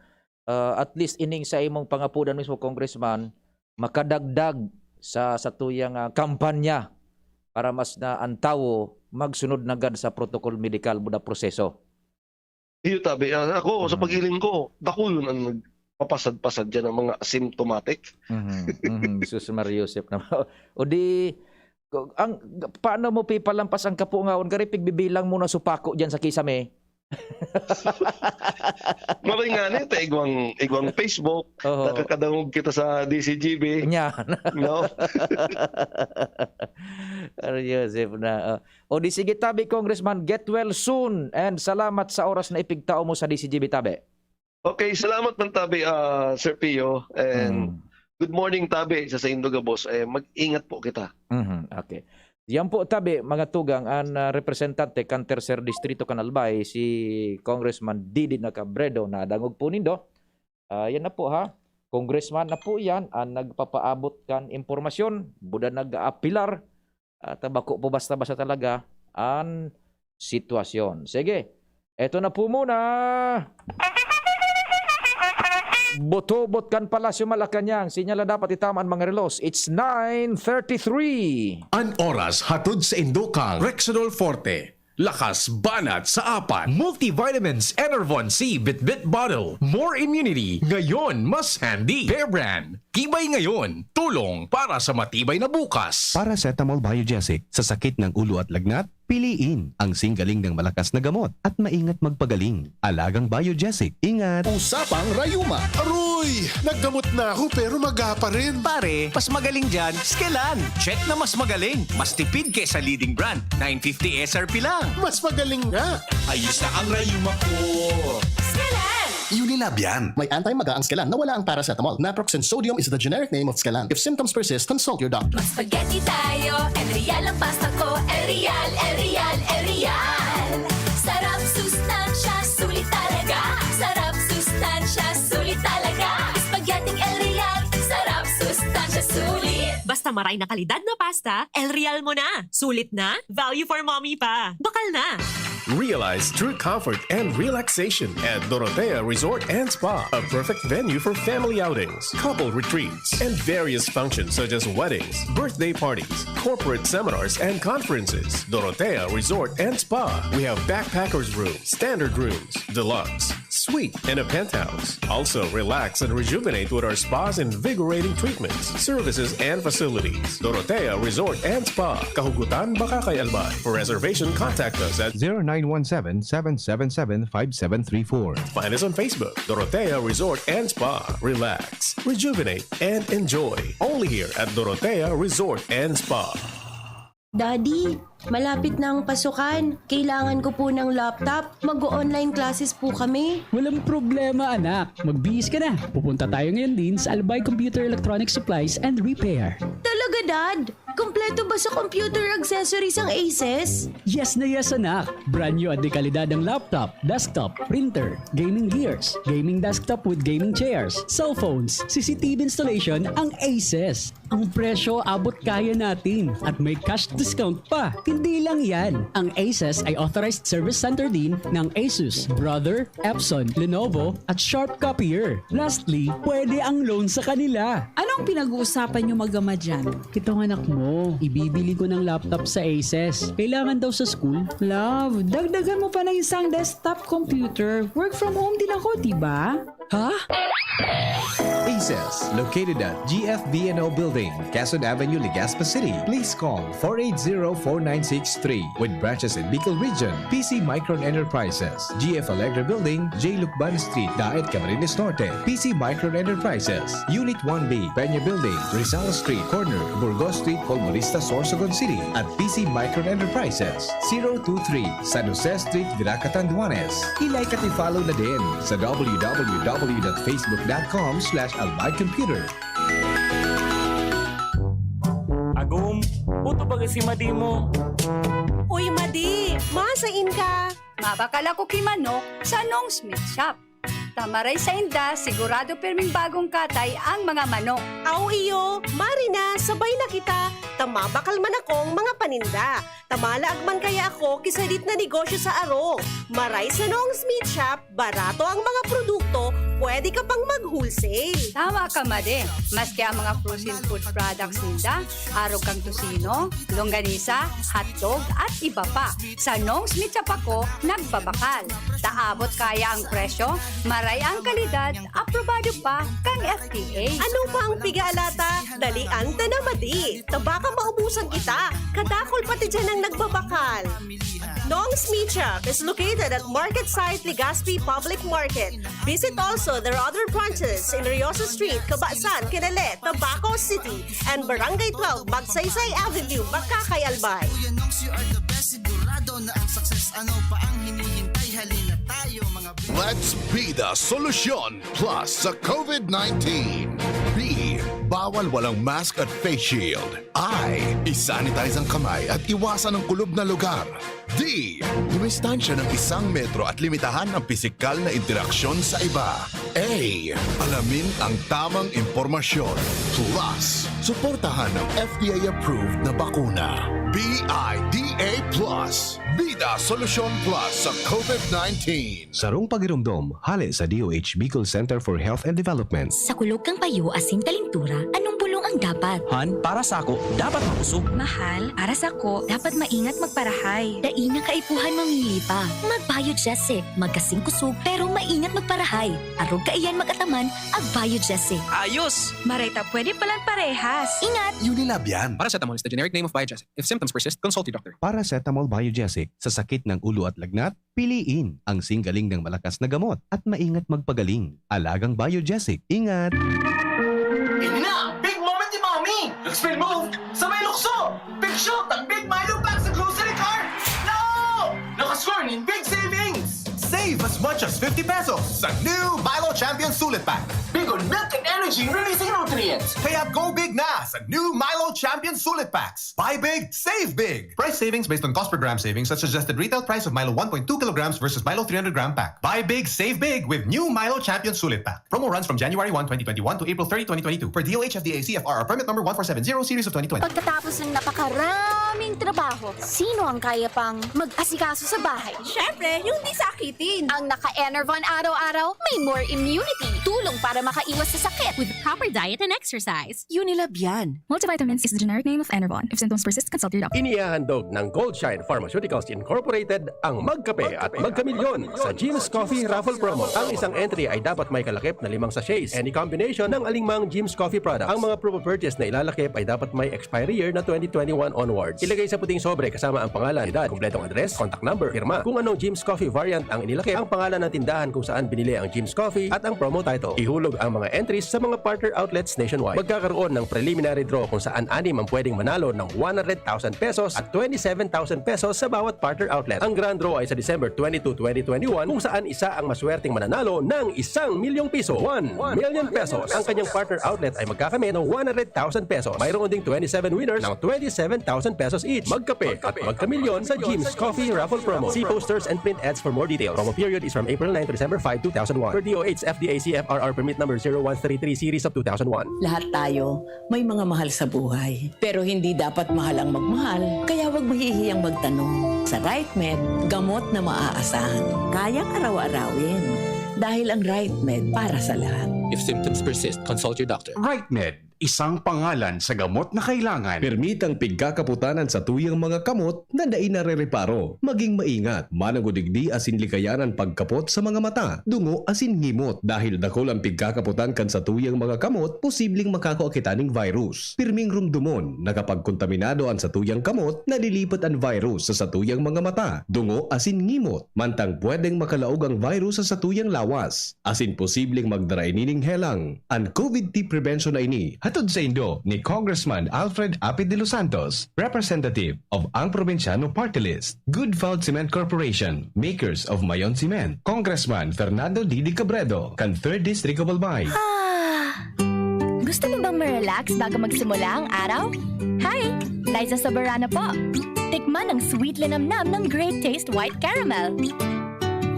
ah, at least ining sa imong pangapodan mismo, Congressman, makadagdag sa, sa tuyang, ah, kampanya para mas na ang tawo magsunod nanggad sa protocol medikal buda proseso. Iyo, tabi. Ah, ako, sa Mm. paghiling ko, dakulon ang nagpapasad-pasad dyan ng mga asymptomatic. Mhm, mhm. Sus, Maria Joseph naman. O di, ko-, ang, paano mo pipalampas ang kapungawan? Kari, pigbibilang mo na supako dyan sa kisame. Maray nga ni, ta igwang, igwang Facebook, Oho. nakakadangog kita sa D C G B. Yan. No? Maria Joseph na, oh. O di sige, tabi, Congressman, get well soon. And salamat sa oras na ipigtao mo sa D C G B, tabi. Okay, salamat man, tabi, ah, Sir Pio. And Mm. good morning, tabi, sa saindo gabos. Eh, mag-ingat po kita. Mhm, okay. Yan po, tabi, mga tugang, ang, ah, representante kan Tercer Distrito kan Albay, si Congressman Didi Nacabredo, nadangog po nindo. Ah, yan na po, ha. Congressman na po yan ang nagpapaabot kan impormasyon, buda nag-aapilar, at bako po basta-basta talaga ang sitwasyon. Sige, eto na po muna. Butobot kan Palasyo Malacañang, sinyal na dapat itama ang mga relos. It's nine thirty-three. An oras hatod sa indukang Rexidol Forte. Lakas banat sa apat. Multivitamins Enervon C Bitbit Bottle. More immunity. Ngayon, mas handy. Bear Brand. Tibay ngayon. Tulong para sa matibay na bukas. Paracetamol Biogesic. Sa sakit ng ulo at lagnat, piliin ang singgaling ng malakas na gamot at maingat magpagaling. Alagang Biogesic. Ingat! Usapang Rayuma. Aroy! Naggamot na ako pero maga pa rin. Pare, mas magaling dyan, Skelan. Check na mas magaling. Mas tipid kesa leading brand. Nine fifty S R P lang. Mas magaling nga. Ayos na ang rayuma ko. Skelan! Unilab yan. May anti-maga ang Skelan na wala ang paracetamol. Naproxen sodium is the generic name of Skelan. If symptoms persist, consult your doctor. Mag-spaghetti tayo, El Real ang pasta ko. El Real, El Real, El Real. Sarap, sustansya, sulit talaga. Sarap, sustansya, sulit talaga. Spaghetti El Real, sarap, sustansya, sulit. Basta maray na kalidad na pasta, El Real mo na. Sulit na, value for mommy pa. Bakal na. Realize true comfort and relaxation at Dorotea Resort and Spa, a perfect venue for family outings, couple retreats, and various functions such as weddings, birthday parties, corporate seminars, and conferences. Dorotea Resort and Spa. We have backpackers room, standard rooms, deluxe, suite, and a penthouse. Also, relax and rejuvenate with our spa's invigorating treatments, services, and facilities. Dorotea Resort and Spa, Kahugutan, Bacacay, Albay. For reservation, contact us at zero nine one seven, seven seven seven, five seven three four. Find us on Facebook, Dorotea Resort and Spa. Relax, rejuvenate, and enjoy. Only here at Dorotea Resort and Spa. Daddy, Malapit na ang pasukan. Kailangan ko po ng laptop. Mag-o-online classes po kami. Walang problema, anak. Magbihis ka na. Pupunta tayo ngayon din sa Albay Computer Electronic Supplies and Repair. Talaga, Dad? Kompleto ba sa computer accessories ang Aces? Yes na yes, anak. Brand new at de kalidad ang laptop, desktop, printer, gaming gears, gaming desktop with gaming chairs, cellphones, C C T V installation ang Aces. Ang presyo abot kaya natin at may cash discount pa. Hindi lang yan, ang Aces ay authorized service center din ng Asus, Brother, Epson, Lenovo at Sharp Copier. Lastly, pwede ang loan sa kanila. Anong pinag-uusapan niyo mag-ama dyan? Itong anak mo, ibibili ko ng laptop sa Aces. Kailangan daw sa school. Love, dagdagan mo pa ng isang desktop computer. Work from home din ako, di ba? Ha? Aces, located at G F B N O Building, Quezon Avenue, Legazpi City. Please call four eight zero, four nine six three with branches in Bicol Region. P C Micron Enterprises, G F Allegra Building, J Lucban Street, Daet, Camarines Norte. P C Micron Enterprises, Unit one B, Peña Building, Rizal Street, corner Burgos Street, Colmonista, Sorsogon City. At P C Micron Enterprises, zero two three, San Jose Street, Virac, Catanduanes. I-like at i-follow na din sa w w w dot facebook dot com slash albay computer. Agum, puto baga si Madi mo. Uy, Madi! Masain ka? Mabakal ako ki manok sa Nong Smith Shop. Ta maray sainda, sigurado pirming bagong katay ang mga manok. Aw iyo, mari na, sabay na kita, ta mabakal man akong mga paninda. Ta malaag man kaya ako ki sadit na negosyo sa aro. Maray sa Nong Smith Shop, barato ang mga produkto, pwede ka pang mag-wholesale. Tama ka, Madi. Maski ang mga frozen food products ninda, arog kan tocino, longganisa, hotdog, at iba pa. Sa Nong Smith Shop ako nagbabakal. Ta abot kaya ang presyo, maray ang kalidad, aprobado pa kan F D A. Ano pa ang pig-aalata? Dalian ta na, Madi. Ta baka maubusan kita. Kadakul pati diyan ang nagbabakal. Nong's Meat Shop is located at Market Site, Legazpi Public Market. Visit also their other branches in Riosa Street, Cabasan, Kilele, Tabaco City, and Barangay twelve, Magsaysay Avenue, Makakay, Albay. Let's be the solution plus sa COVID nineteen. B, bawal walang mask at face shield. I, isanitize ang kamay at iwasan ang kulob na lugar. D, dumistansya ng isang metro at limitahan ang pisikal na interaksyon sa iba. A, alamin ang tamang impormasyon. Plus, suportahan ang F D A-approved na bakuna. B I D A plus, Bida Solusyon Plus sa COVID nineteen. Sarong pagiromdom, hale sa D O H Bicol Center for Health and Development. Sa kulog kan payo asin kalintura, anong bulong ang dapat? Han, para sako, dapat makusog. Mahal, para sako, dapat maingat magparahay. Dai na kaipuhan mamili pa. Mag-Biogesic, magkasing kusog pero maingat magparahay. Arog kaiyan mag-ataman, ag-Biogesic. Ayos! Maray ta pwede palan parehas. Ingat! Unilab yan. Paracetamol is the generic name of Biogesic. If symptoms persist, consult your doctor. Paracetamol Biogesic, sa sakit ng ulo at lagnat, piliin ang singgaling ng malakas na gamot at maingat magpagaling. Alagang Biogesic, ingat! Ini na ang big moment ni Mommy! Expel move! Sabay lukso! Big shoot ang Big Milo Pack sa grocery cart! No! Nakascore nin big savings! Save as much as fifty pesos sa new Milo Champion Sulit Pack. Big on milk and energy releasing nutrients. Kaya go big na sa new Milo Champion Sulit Packs. Buy big, save big! Price savings based on cost per gram savings at suggested retail price of Milo one point two kilograms versus Milo three hundred gram pack. Buy big, save big with new Milo Champion Sulit Pack. Promo runs from January one, twenty twenty-one to April thirty, twenty twenty-two, per D O H F D A C F R or permit number one four seven zero series of twenty twenty. Pagkatapos ng napakaraming trabaho, sino ang kaya pang mag-asikaso sa bahay? Siyempre, yung di sakitin. Ang naka-Enervon araw-araw, may more immunity. Tulong para makaiwas sa sakit. With proper diet and exercise. Unilab yan. Multivitamins is the generic name of Enervon. If symptoms persist, consult your doctor. Inihahandog ng Goldshine Pharmaceuticals Incorporated ang Magkape at Magkamilyon sa Jim's Coffee Raffle Promo. Ang isang entry ay dapat may kalakip na limang sachets. Any combination ng alingmang Jim's Coffee products. Ang mga proof of purchase na ilalakip ay dapat may expiry year na twenty twenty-one onwards. Ilagay sa puting sobre kasama ang pangalan, edad, kompletong address, contact number, pirma. Kung anong Jim's Coffee variant ang inilakip, ang pangalan ng tindahan kung saan binili ang Jim's Coffee at ang promo title. Ihulog ang mga entries sa mga partner outlets nationwide. Magkakaroon ng preliminary draw kung saan anim ang pwedeng manalo ng one hundred thousand pesos at twenty-seven thousand pesos sa bawat partner outlet. Ang grand draw ay sa December twenty-two, twenty twenty-one, kung saan isa ang maswerteng mananalo ng isang milyong piso, one million pesos. Ang kanyang partner outlet ay magkakamit ng one hundred thousand pesos. Mayroon ding twenty-seven winners ng twenty-seven thousand pesos each. Magkape at magkamilyon sa Jim's Coffee Raffle Promo. See posters and print ads for more details. Promo period is from April nine to December five, two thousand one. Per D O H F D A C F R R permit number zero one three three series of two thousand one. Lahat tayo may mga mahal sa buhay. Pero hindi dapat mahal ang magmahal, kaya huwag mahihiyang magtanong. Sa RightMed, gamot na maaasahan. Kayang araw-arawin. Dahil ang RightMed para sa lahat. If symptoms persist, consult your doctor. RightMed, isang pangalan sa gamot na kailangan. Permitang pigkakapotan an satuyang mga kamot na dai narereparo. Maging maingat, mananggod digdi asin likayan an pagkapot sa mga mata, dungo asin ngimot dahil dakul an pigkakapotan kan satuyang mga kamot, posibleng makakua kita ning virus. Pirming rumdomon na kapag kontaminado an satuyang kamot, nalilipat an virus sa satuyang mga mata, dungo asin ngimot, mantang pwedeng makalaog ang virus sa satuyang lawas, asin posibleng magdara ini ning helang. An COVID-T prevention na ini hatod saindo ni Congressman Alfred Apid de los Santos, representative of Ang Probinsyano Party List, Good Found Cement Corporation, makers of Mayon Cement, Congressman Fernando Didi Cabredo, kan third District of Albay. Ah! Gusto mo bang ma-relax bago magsimula ang araw? Hi! Liza Soberano po. Tikman ang sweet linamnam ng Great Taste White Caramel.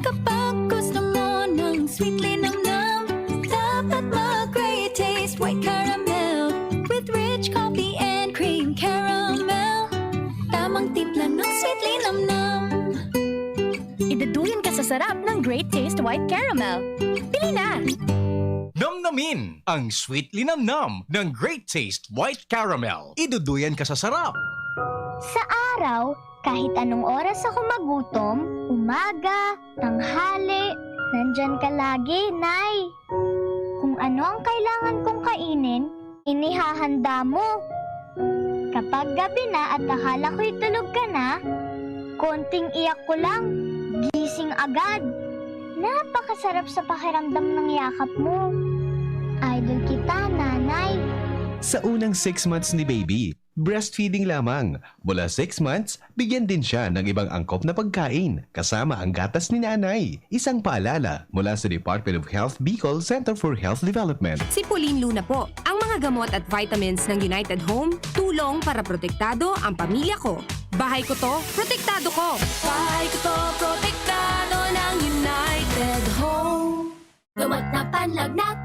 Kapag gusto mo ng sweet linamnam, dapat mag Great Taste White Caramel with rich coffee and cream caramel. Tamang timpla ng sweet linamnam. Iduduyan ka sa sarap ng Great Taste White Caramel. Bili na! Namnamin ang sweet linamnam ng Great Taste White Caramel. Iduduyan ka sa sarap. Sa araw, kahit anong oras ako magutom, umaga, tanghali, nandyan ka lagi, Nay. Kung ano ang kailangan kong kainin, inihahanda mo. Kapag gabi na at akala ko'y tulog ka na, konting iyak ko lang, gising agad. Napakasarap sa pakiramdam ng yakap mo. Idol kita, Nanay. Sa unang six months ni baby, breastfeeding lamang. Mula six months, bigyan din siya ng ibang angkop na pagkain, kasama ang gatas ni nanay. Isang paalala mula sa Department of Health Bicol Center for Health Development. Si Pauline Luna po. Ang mga gamot at vitamins ng United Home, tulong para protektado ang pamilya ko. Bahay ko to, protektado ko. Bahay ko to, protektado ng United Home. Gamot na panlagnat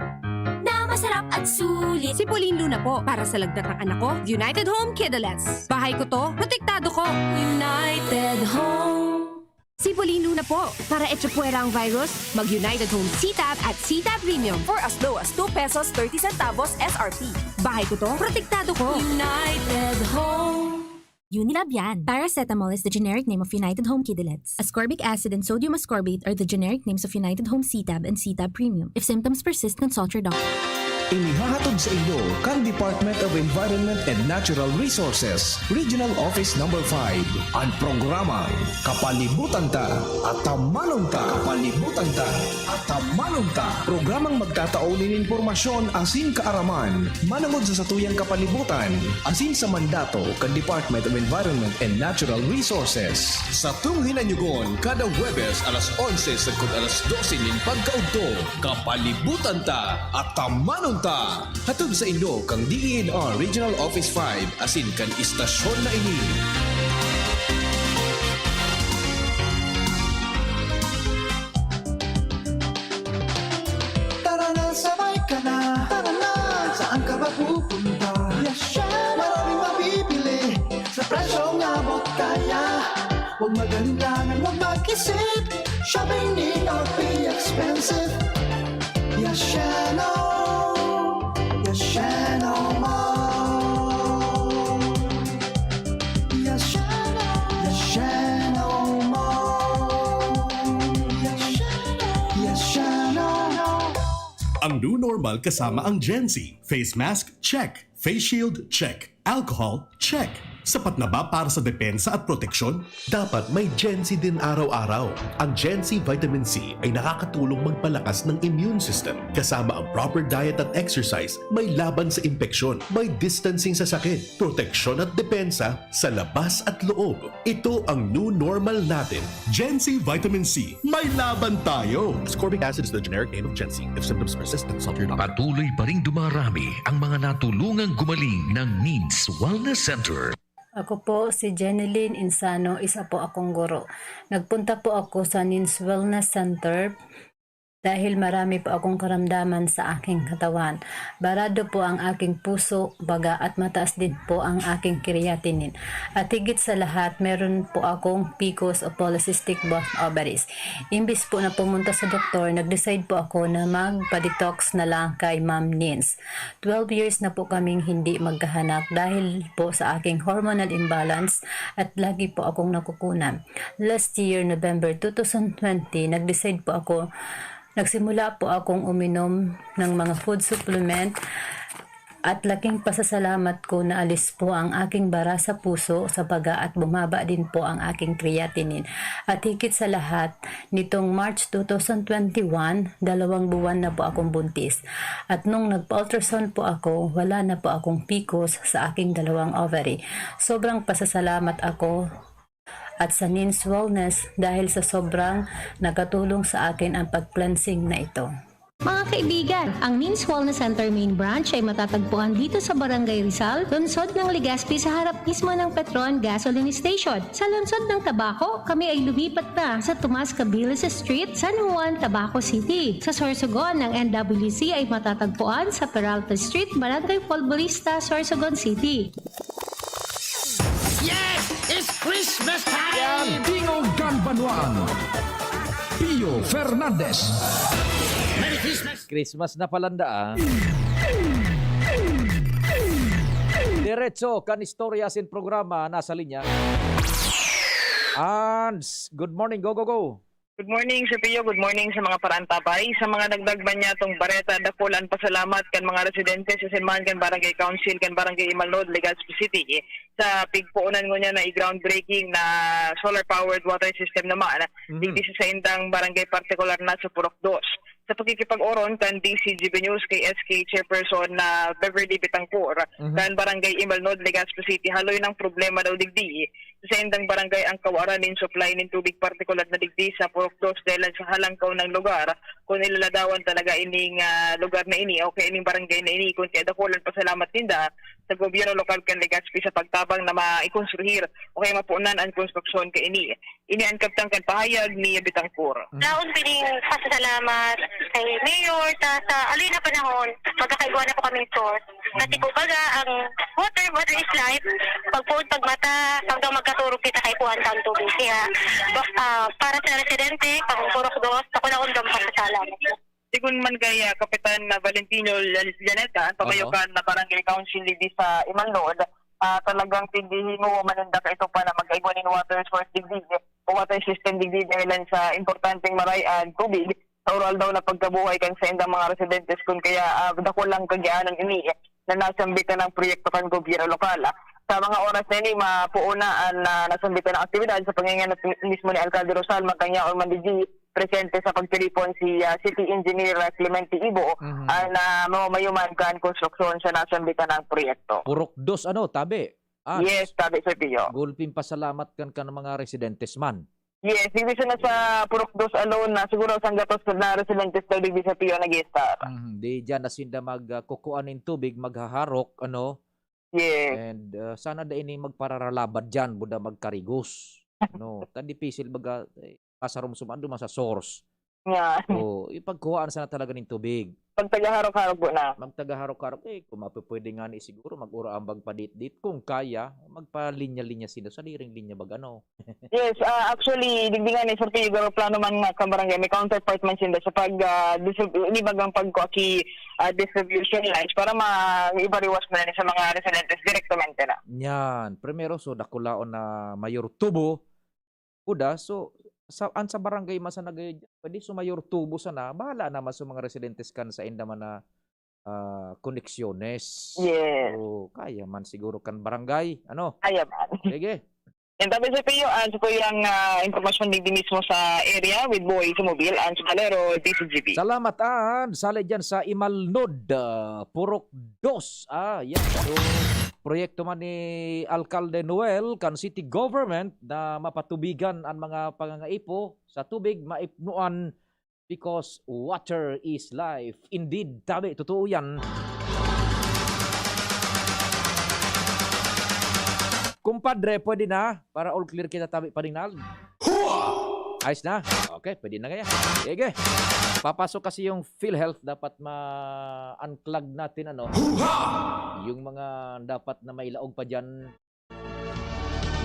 na masarap at sulit. Si Pauline Luna po, para sa lagnat ng anak ko, United Home Kidulets. Bahay ko to, protektado ko. United Home. Si Pauline Luna po, para echapuwera ang virus, mag United Home C-Tab at C-Tab Premium. For as low as two pesos thirty centavos S R P. Bahay ko to, protektado ko. United Home. Unilab yan. Paracetamol is the generic name of United Home Kidulets. Ascorbic acid and sodium ascorbate are the generic names of United Home C-Tab and C-Tab Premium. If symptoms persist, consult your doctor. Inihahatod sa inyo kan Department of Environment and Natural Resources, Regional Office Number five, an programang Kapalibutan Ta, Atamanon Ta. Kapalibutan Ta, Atamanon Ta. Programang magtatao nin impormasyon asin kaaraman manongod sa satuyang kapalibutan asin sa mandato kan Department of Environment and Natural Resources. Satong hinanyugon kada Huwebes alas onse sagkod alas dose nin pagkaudto, Kapalibutan Ta, Atamanon Ta. Hatod sa inyo kan D E N R Regional Office five asin kan istasyon na ini. Tara na, sabay ka na. Tara na, saan ka ba pupunta? Yashano! Maraming mabibili sa presyong abot kaya. Huwag mag-alinlangan, huwag mag-isip. Shopping need not be expensive. Yashano! Yashano Mall! Yashano! Yashano Mall! Yashano! Yashano! Ang new normal kasama ang Gen Z. Face mask, check. Face shield, check. Alcohol, check. Sapat na ba para sa depensa at proteksyon? Dapat may Gen C din araw-araw. Ang Gen C Vitamin C ay nakakatulong magpalakas ng immune system, kasama ang proper diet at exercise, may laban sa impeksyon, may distancing sa sakit, proteksyon at depensa sa labas at loob. Ito ang new normal natin. Gen C Vitamin C, may laban tayo! Ascorbic acid is the generic name of Gen C. If symptoms persist, consult your doctor. Patuloy pa ring dumarami ang mga natulungang gumaling ng Means Wellness Center. Ako po si Jenilyn Insano, isa po akong guro. Nagpunta po ako sa Nins Wellness Center dahil marami po akong karamdaman sa aking katawan. Barado po ang aking puso, baga at mataas din po ang aking creatinine. At higit sa lahat, meron po akong P C O S o polycystic bone ovaries. Imbis po na pumunta sa doktor, nag-decide po ako na magpa-detox na lang kay Ma'am Nins. Twelve years na po kaming hindi magkahanak dahil po sa aking hormonal imbalance at lagi po akong nakukunan. Last year, November two thousand twenty, nag-decide po ako, nagsimula po akong uminom ng mga food supplement at laking pasasalamat ko na alis po ang aking bara sa puso, sa baga at bumaba din po ang aking creatinine. At higit sa lahat, nitong March two thousand twenty-one, dalawang buwan na po akong buntis. At nung nagpa-ultrasound po ako, wala na po akong P C O S sa aking dalawang ovary. Sobrang pasasalamat ako at sa Nins Wellness dahil sa sobrang nakatulong sa akin ang pag-cleansing na ito. Mga kaibigan, ang Nins Wellness Center Main Branch ay matatagpuan dito sa Barangay Rizal, lungsod ng Legazpi, sa harap mismo ng Petron Gasoline Station. Sa lungsod ng Tabaco, kami ay lumipat na sa Tomas Cabilis Street, San Juan, Tabaco City. Sa Sorsogon, ang N W C ay matatagpuan sa Peralta Street, Barangay Folborista, Sorsogon City. Yes! It's Christmas time! Bingo Ganbanwan, Pio Fernandez. Merry Christmas! Christmas na palanda ah. Diretso kan istorya sin programa nasa linya. Hans, good morning, go, go, go. Good morning, Sir Pio. Good morning sa mga paraantabay. Sa mga nagdagman niya tong bareta, dakul an pasalamat kan mga residente sa Sinmahan kan Barangay Council kan Barangay Imalnod, Legazpi City, sa pigpoonan ngunyan na i-groundbreaking na solar-powered water system naman. Mm-hmm. Digdi sa saindang barangay, partikular na sa Purok Dos. Sa pakikipag-oron kan D C G B News kay S K Chairperson na Beverly Bitangcor, mm-hmm, kan Barangay Imalnod, Legazpi City, haloy nang problema daw digdi sa saindang barangay ang kawaran nin supply nin tubig, partikular na digdi sa Purok Dos, dahilan sa halangkaw ng lugar, kung ilaladawan talaga ining, ah, lugar na ini o kaya ining barangay na ini, kung kaya dakulang pasalamat ninda sa gobyerno lokal kan Legazpi sa pagtabang na maikonstruhir o kaya mapunan ang konstruksyon kaini. Ini ang kabtang kan pahayag ni Bitangcor. Laon pining pasasalamat kay Mayor ta sa aloy na panahon, magkakaigwa na po kaming source. Kasi kumbaga, ang water, water is life. Pagpuon, pagmata, hanggang magkaturog kita kay kuwan sa tubig. Kaya, ba- ah, para sa residente, pang Purok Dos, ako na undang pasasalamat. Sigun man kay, ah, Kapitan na Valentino Llan- Llaneta, ang pamayokan na barangay council digdi sa Imalnod, ah, talagang pindihin mo man ninda kaito pa na mag-aigwa nin water source digdi o water system digdi dahilan sa importanteng maray-an tubig sa aroaldaw na pagkabuhay kan saindang mga residentes, kun kaya, ah, dakulang kagianan ini na nasambitan ang proyekto kan gobyerno lokal. Sa mga oras na ini, mapuon na an, ah, nasambitan na aktibidad sa pangingin mismo ni Alcalde Rosal, magkanyaon man digdi presente sa pagtiripon si, ah, City Engineer, ah, Clemente Ibo, mhm, ah, na mamamayuman kan konstruksyon sa nasambitan na proyekto. Purok Dos, ano, tabi? Ah, yes, tabi, Sir Pio. Gulping pasalamat kan, kan mga residentes man. Yes, digdi sana sa Purok Dos alone na siguro sanggatos na residentes daw digdi sa Pio nag-i-estar. Mhm, di dyan na sinda mag, ah, kukuan nin tubig, maghaharok, ano? Yes. And, ah, sana da ini magpararalabad dyan, buda magkarigos. No, ta dipisil baga, eh, pasarumsuman duman sa source. Yan. O, ipagkuhaan sana talaga nin tubig. Pagtagaharok-harok po na. Magtagaharok-harok, eh, kung mapupwede nga ni siguro, mag-ura ambag padit-dit. Kung kaya, magpalinya-linya sila, sadiring linya bag ano. Yes, ah, actually, digdi nga ni Sir Pio, garo plano man nga kan barangay, may counterpart man sinda sa pag, ah, distrib-, ini bagang pagkuha ki, ah, distribution lines para maibariwas na ni sa mga residentes direktamente na. Yan. Primero, so, dakulaon na mayor tubo, kuda, so, sa, an sa barangay man sa nagay-, pwede so mayor tubo sana, bahala naman sa mga residentes kan sa inda man na ah, koneksyones. Yes. So, kaya man siguro kan barangay. Ano? Kaya man. Sige. Yan, tapos ito yung, ah, ito po yung ah, impormasyon digdi mismo sa area with Boy Sumobil, Ange Valero, D C G B. Salamat, Ange. Sali dyan sa Imalnod, ah, Purok Dos. Ah, yan. So, proyekto man ni Alcalde Noel kan city government na mapatubigan ang mga pangangaipo sa tubig maipnuan because water is life. Indeed, tabi, totoo yan. Kumpadre, pwede na? Para all clear kita, tabi, paninal? Ayos na? Okay, pwede na kaya. Sige. Papasok kasi yung PhilHealth, dapat ma-unclog natin, ano? Yung mga dapat na mailaog pa dyan.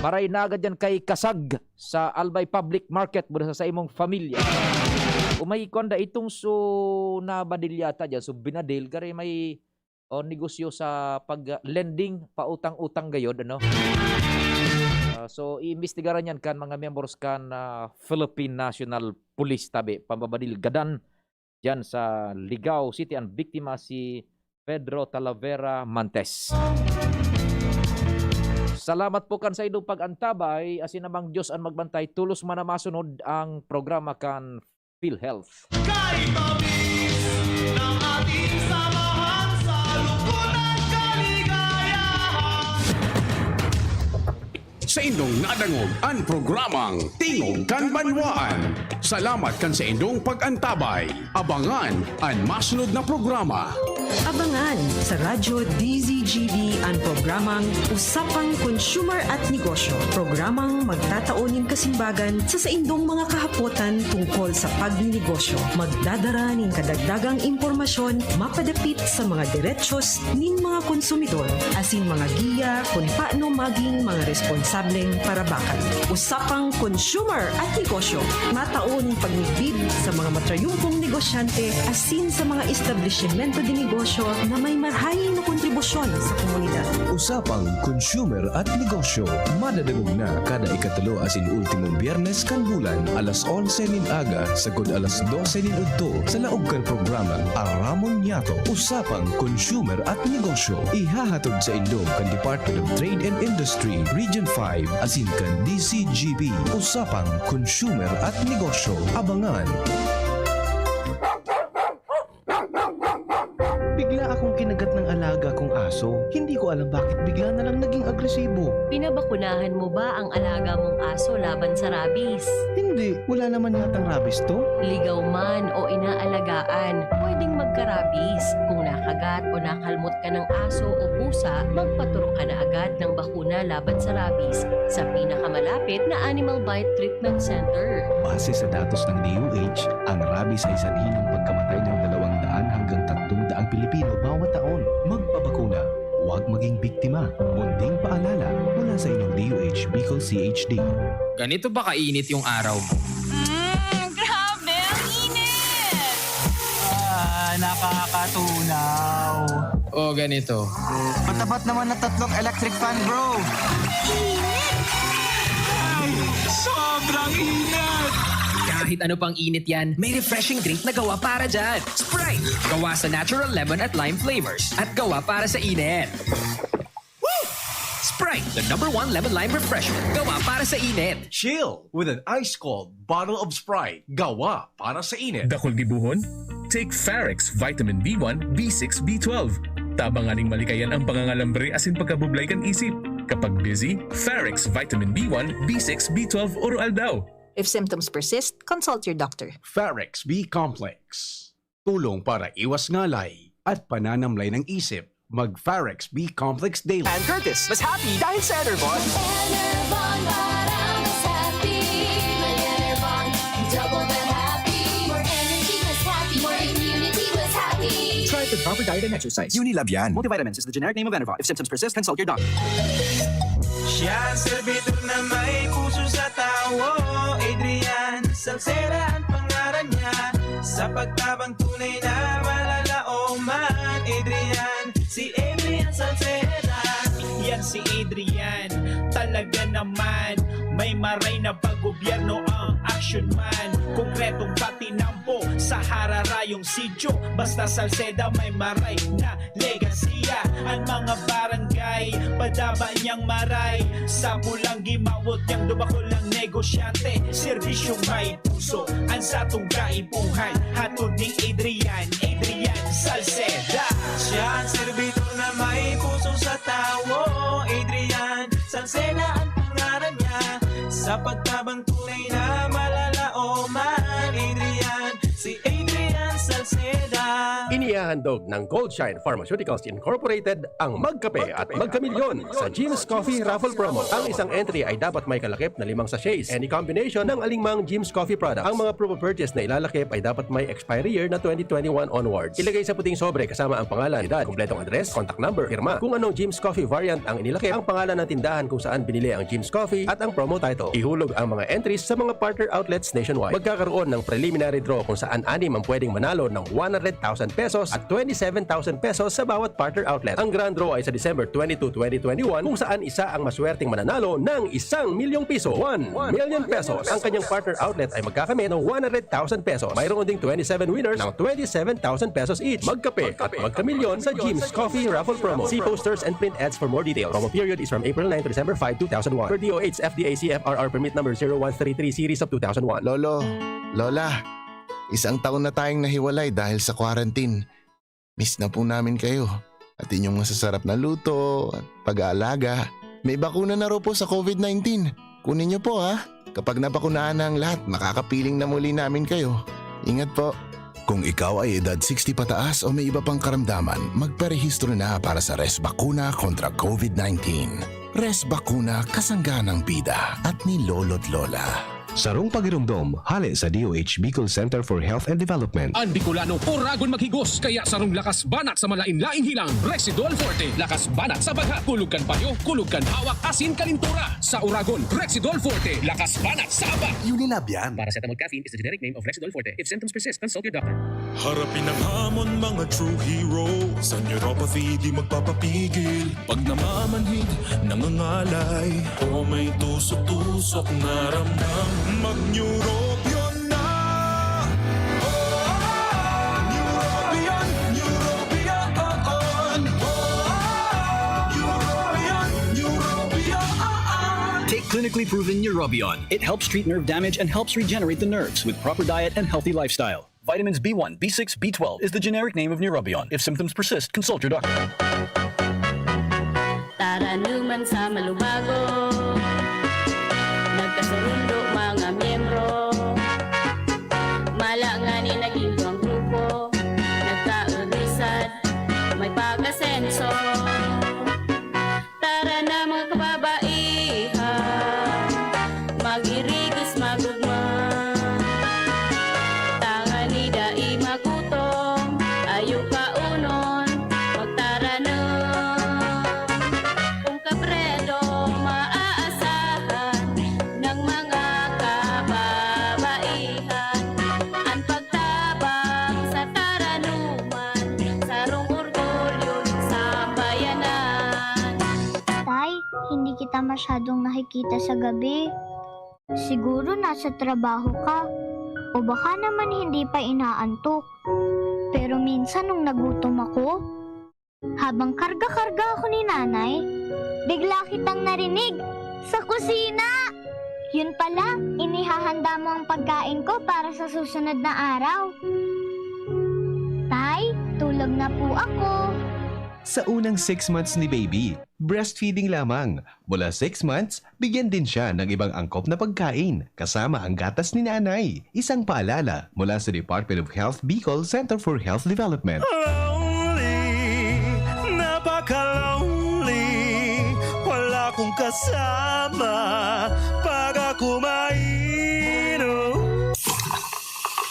Maray na agad yan kay Kasag sa Albay Public Market muna sa, sa imong pamilya. Kung may kuwan da itong so nabadil yata dyan, so binadil, gari may o negosyo sa pag-lending, pautang-utang gayod, ano? Ah, so, iimbestigaran yan kan mga membros kan ah, Philippine National Police, tabi, pambabadil gadan dyan sa Ligao City. Ang biktima si Pedro Talavera Mantes. Salamat po kan saindong pag-antabay, asin namang Diyos an magbantay, tolos man na masunod ang programa kan PhilHealth. Kay tamis ng ating samahan sa lungkot at kaligayahan. Sa indong nadangog an programang Tingog kan Banwaan. Salamat kan saindong pag-antabay. Abangan an masunod na programa. Abangan sa Radyo D Z G B an programang Usapang Consumer at Negosyo, programang magtatao nin kasimbagan sa saindong mga kahapotan tungkol sa pagninegosyo. Magdadara nin kadagdagang impormasyon mapadapit sa mga derechos nin mga konsumidor, asin mga giya kun paano maging mga responsableng parabakan. Usapang Consumer at Negosyo, matao nin pagmidbid sa mga matrayumpong negosyante asin sa mga establisimento de negosyo na may marhay na kontribusyon sa komunidad. Usapang Consumer at Negosyo, madadangog na kada ikatulo asin ultimong Biyernes kan bulan, alas onse nin aga sagkod alas dose nin udto, sa laog kan programang Aramon Niyato. Usapang Consumer at Negosyo, ihahatod saindo kan Department of Trade and Industry, Region five, asin kan D Z G B. Usapang Consumer at Negosyo. Abangan! Bigla akong kinagat ng alaga kong aso. Hindi ko alam bakit bigla na lang naging agresibo. Pinabakunahan mo ba ang alaga mong aso laban sa rabies? Hindi, wala naman yatang rabies to. Ligaw man o inaalagaan, pwedeng magka-rabies. Kung nakagat o nakalmot ka ng aso o pusa, magpaturok ka na agad ng bakuna laban sa rabies sa pinakamalapit na Animal Bite Treatment Center. Base sa datos ng D O H, ang rabies ay sanhi ng pagkamatay ng dalawang daan hanggang tatlong daang Pilipino bawat taon. Magpabakuna, huwag maging biktima. Munting paalala mula sa inyong D O H Bicol C H D. Ganito ba kainit yung araw mo? Mm, grabe, ang init! Ah, nakakatunaw. O ganito. Patapat naman na tatlong electric fan, bro. Init! Ay, sobrang init! Kahit ano pang init yan, may refreshing drink na gawa para dyan. Sprite! Gawa sa natural lemon at lime flavors. At gawa para sa init. Woo! Sprite, the number one lemon lime refreshment. Gawa para sa init. Chill with an ice-cold bottle of Sprite. Gawa para sa init. Dakul gibohon? Take Farex Vitamin B one, B six, B twelve. Tabang nganing malikayan ang pangangalambre asin pagkabublay kan isip. Kapag busy, Farex Vitamin B one, B six, B twelve oro-aldaw. If symptoms persist, consult your doctor. Farex B Complex. Tulong para iwas ngalay at pananamlay ng isip. Mag Farex B Complex Daily. And Curtis, mas happy dahil sa Enervon. Enervon para mas happy. May Enervon, double the happy. More energy, mas happy. More immunity, mas happy. Try it with proper diet and exercise. Unilab yan. Multivitamins is the generic name of Enervon. If symptoms persist, consult your doctor. Siya ang servidor na may puso sa tawo, Adrian Salcera ang pangaran niya. Sa pagtabang tunay na malalaoman, Adrian, si Adrian Salcera. Yan si Adrian, talaga naman. May maray na pag-gobyerno ang action man. Konkretong patinampo sa hararayong sityo. Basta Salceda may maray na legasiya. An mga barangay, padaba niyang maray. Sa pulang gimawot niyang dumakulang negosyante. Serbisyong may puso, an satong kaipuhan. Hatod ni Adrian, Adrian Salceda. Siya ang servidor na may puso sa tawo. Adrian Salceda ang pangaran niya. Sa pagtabang tunay na malalaoman, Adrian, si Adrian Salceda. Inihahandog ng Goldshine Pharmaceuticals Incorporated ang Magkape at Magkamilyon sa Jim's Coffee Raffle Promo. Ang isang entry ay dapat may kalakip na limang sachets. Any combination ng alingmang Jim's Coffee product. Ang mga promo purchase na ilalakip ay dapat may expiry year na twenty twenty-one onwards. Ilagay sa puting sobre kasama ang pangalan, edad, kompletong address, contact number, pirma. Kung anong Jim's Coffee variant ang inilakip, ang pangalan ng tindahan kung saan binili ang Jim's Coffee at ang promo title. Ihulog ang mga entries sa mga partner outlets nationwide. Magkakaroon ng preliminary draw kung saan anim ang pwedeng manalo ng one hundred thousand pesos at twenty-seven thousand pesos sa bawat partner outlet. Ang grand draw ay sa December twenty-two, twenty twenty-one, kung saan isa ang maswerteng mananalo ng isang milyong piso, one million pesos. Ang kanyang partner outlet ay magkakamit ng one hundred thousand pesos. Mayroon ding twenty-seven winners ng twenty-seven thousand pesos each. Magkape at magkamilyon sa Jim's Coffee Raffle Promo. See posters and print ads for more details. Promo period is from April nine to December five, two thousand one. Per D O H F D A C F R R permit number zero one three three series of two thousand one. Lolo, Lola, isang taon na tayong nahiwalay dahil sa quarantine. Miss na po namin kayo. At inyong masasarap na luto, pag-aalaga. May bakuna na raw po sa covid nineteen. Kunin niyo po, ha? Kapag nabakunahan na ang lahat, makakapiling na muli namin kayo. Ingat po. Kung ikaw ay edad sixty pataas o may iba pang karamdaman, magparehistro na para sa Res Bakuna kontra covid nineteen. Res Bakuna, kasangga ng bida at ni Lolo't Lola. Sarong pagiromdom, hale sa D O H Bicol Center for Health and Development. An Bicolano, oragon maghigos, kaya sarong lakas banat sa malain-laing hilang, Rexidol Forte. Lakas banat sa bagha, kulog kan payo, kulog kan hawak, asin kalintura. Sa oragon, Rexidol Forte. Lakas banat sa aba. Unilab yan. Paracetamol caffeine is the generic name of Rexidol Forte. If symptoms persist, consult your doctor. Harapin ang hamon, mga true heroes. Sa neuropathy, di magpapapigil. Pag namamanhid, nangangalay, o may tusok-tusok na ramdam, mag-Neurobion na! Oh, Neurobion, Neurobion, oh, oh. Oh, Neurobion, Neurobion, oh, oh. Take clinically proven Neurobion. It helps treat nerve damage and helps regenerate the nerves with proper diet and healthy lifestyle. Vitamins B one, B six, B twelve is the generic name of Neurobion. If symptoms persist, consult your doctor. Taranuman sa malubago, nagkasurundo mga miyembro. Mala ngani naging duwang grupo, nagkaudisad, may pag-asenso. Tara na, mga kababaihan, mag-irigis, mag-ugma. Tangani dai magutom, ayo kaonon, magtaranom. Kun kapredo maaasahan ng mga kababaihan, an pagtabang sa taranuman, sarong orgulyo nin sambayanan. Tay, hindi kita masyadong nakikita sa gabi. Siguro nasa trabaho ka. O baka naman hindi pa inaantok. Pero minsan nung nagutom ako, habang karga-karga ako ni Nanay, bigla kitang narinig sa kusina! Yun pala, inihahanda mo ang pagkain ko para sa susunod na araw. Tay, tulog na po ako. Sa unang six months ni baby, breastfeeding lamang. Mula six months, bigyan din siya ng ibang angkop na pagkain, kasama ang gatas ni nanay. Isang paalala mula sa Department of Health Bicol Center for Health Development. Lonely, napaka-lonely, wala kong kasama pag ako mainom.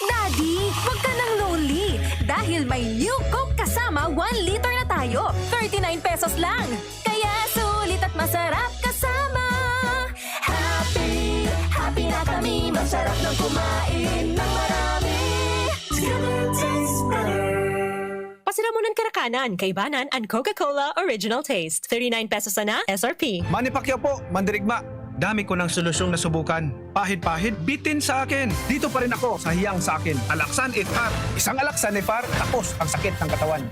Daddy, wag ka nang lonely dahil may New Coke kasama one liter na tayo. Thirty-nine pesos lang. Kaya sulit at masarap kasama. Happy, happy na kami. Masarap ng kumain ng marami. Together tastes better. Pasiramonan Karakanan, Kaibanan, and Coca-Cola Original Taste. Thirty-nine pesos sana, S R P. Manny Pacquiao po, mandirigma. Dami ko ng solusyong nasubukan. Pahid-pahid, bitin sa akin. Dito pa rin ako sa hiyang sa akin. Alaksan F R. Isang Alaksan F R, tapos ang sakit ng katawan.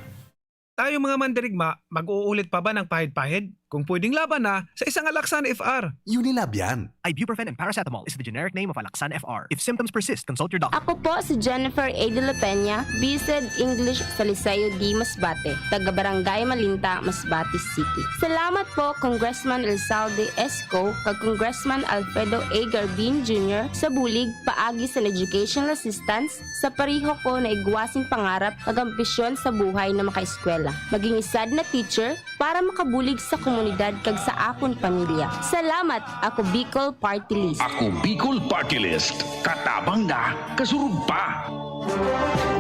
Tayo mga mandirigma, mag-uulit pa ba ng pahid-pahid? Kung pwedeng laban na, sa isang Alaksan F R. Unilab yan. Ibuprofen and paracetamol is the generic name of Alaxan F R. If symptoms persist, consult your doctor. Ako po si Jennifer A. De La Peña, B.Sed English sa Liceo D. Masbate, taga Barangay Malinta, Masbate City. Salamat po Congressman Elzalde Esco kag Congressman Alfredo A. Garbin Junior sa bulig paagi sa educational assistance sa pariho ko na igwasing pangarap kag ambisyon sa buhay na makaeskwela, maging isad na teacher para makabulig sa komunidad kag sa akon pamilya. Salamat! Ako Bicol Party List. Ako Bicol Party List. Katabang na, kasurog pa.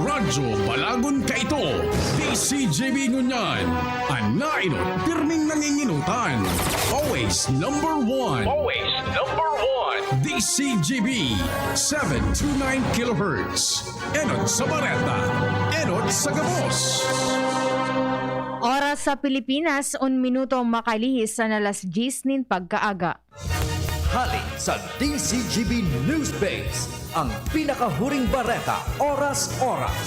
Radyo Balagon Kaito, D C G B ngunyan. An nainot, pirming nanginginutan. Always number one. Always number one. D C G B, seven two nine kilohertz. Enot sa bareta, enot sa gabos. Oras sa Pilipinas, un minuto makalihis sa alas diyes nin pagkaaga. Hali sa D C G B News Base, ang pinakahuring bareta oras-oras.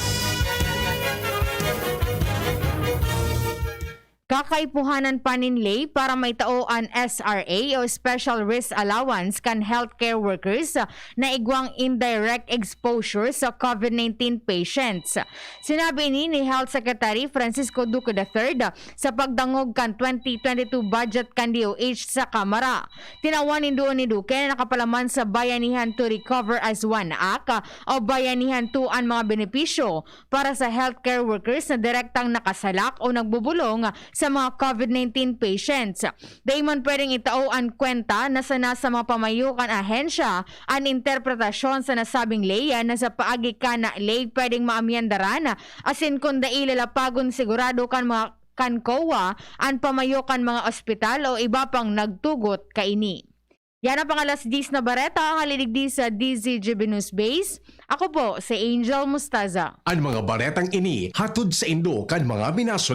Kakaipuhanan pa nin ley para maitao an S R A o Special Risk Allowance kan healthcare workers na igwang indirect exposure sa COVID nineteen patients. Sinabi ini ni Health Secretary Francisco Duque the third sa pagdangog kan twenty twenty-two budget kan D O H sa Kamara. Tinawan nin duon ni Duque na nakapalaman sa Bayanihan to Recover as One Act o Bayanihan two an mga benepisyo para sa healthcare workers na direktang nakasalak o nagbubulong sa mga COVID nineteen patients. Dai man pwedeng itao an kwenta na sana sa mga pamayo kan ahensya an interpretasyon sa nasabing ley na sa paagi kan ley pwedeng maamyendaran asin kun dai lalapagon sigurado kan mga kan COA an pamayo kan mga ospital o iba pang nagtugot kaini. Yan ang pang alas diyes na bareta, hali digdi sa D Z G B News Base. Ako po si Angel Mustaza. An mga baretang ini hatod saindo kan mga minasunod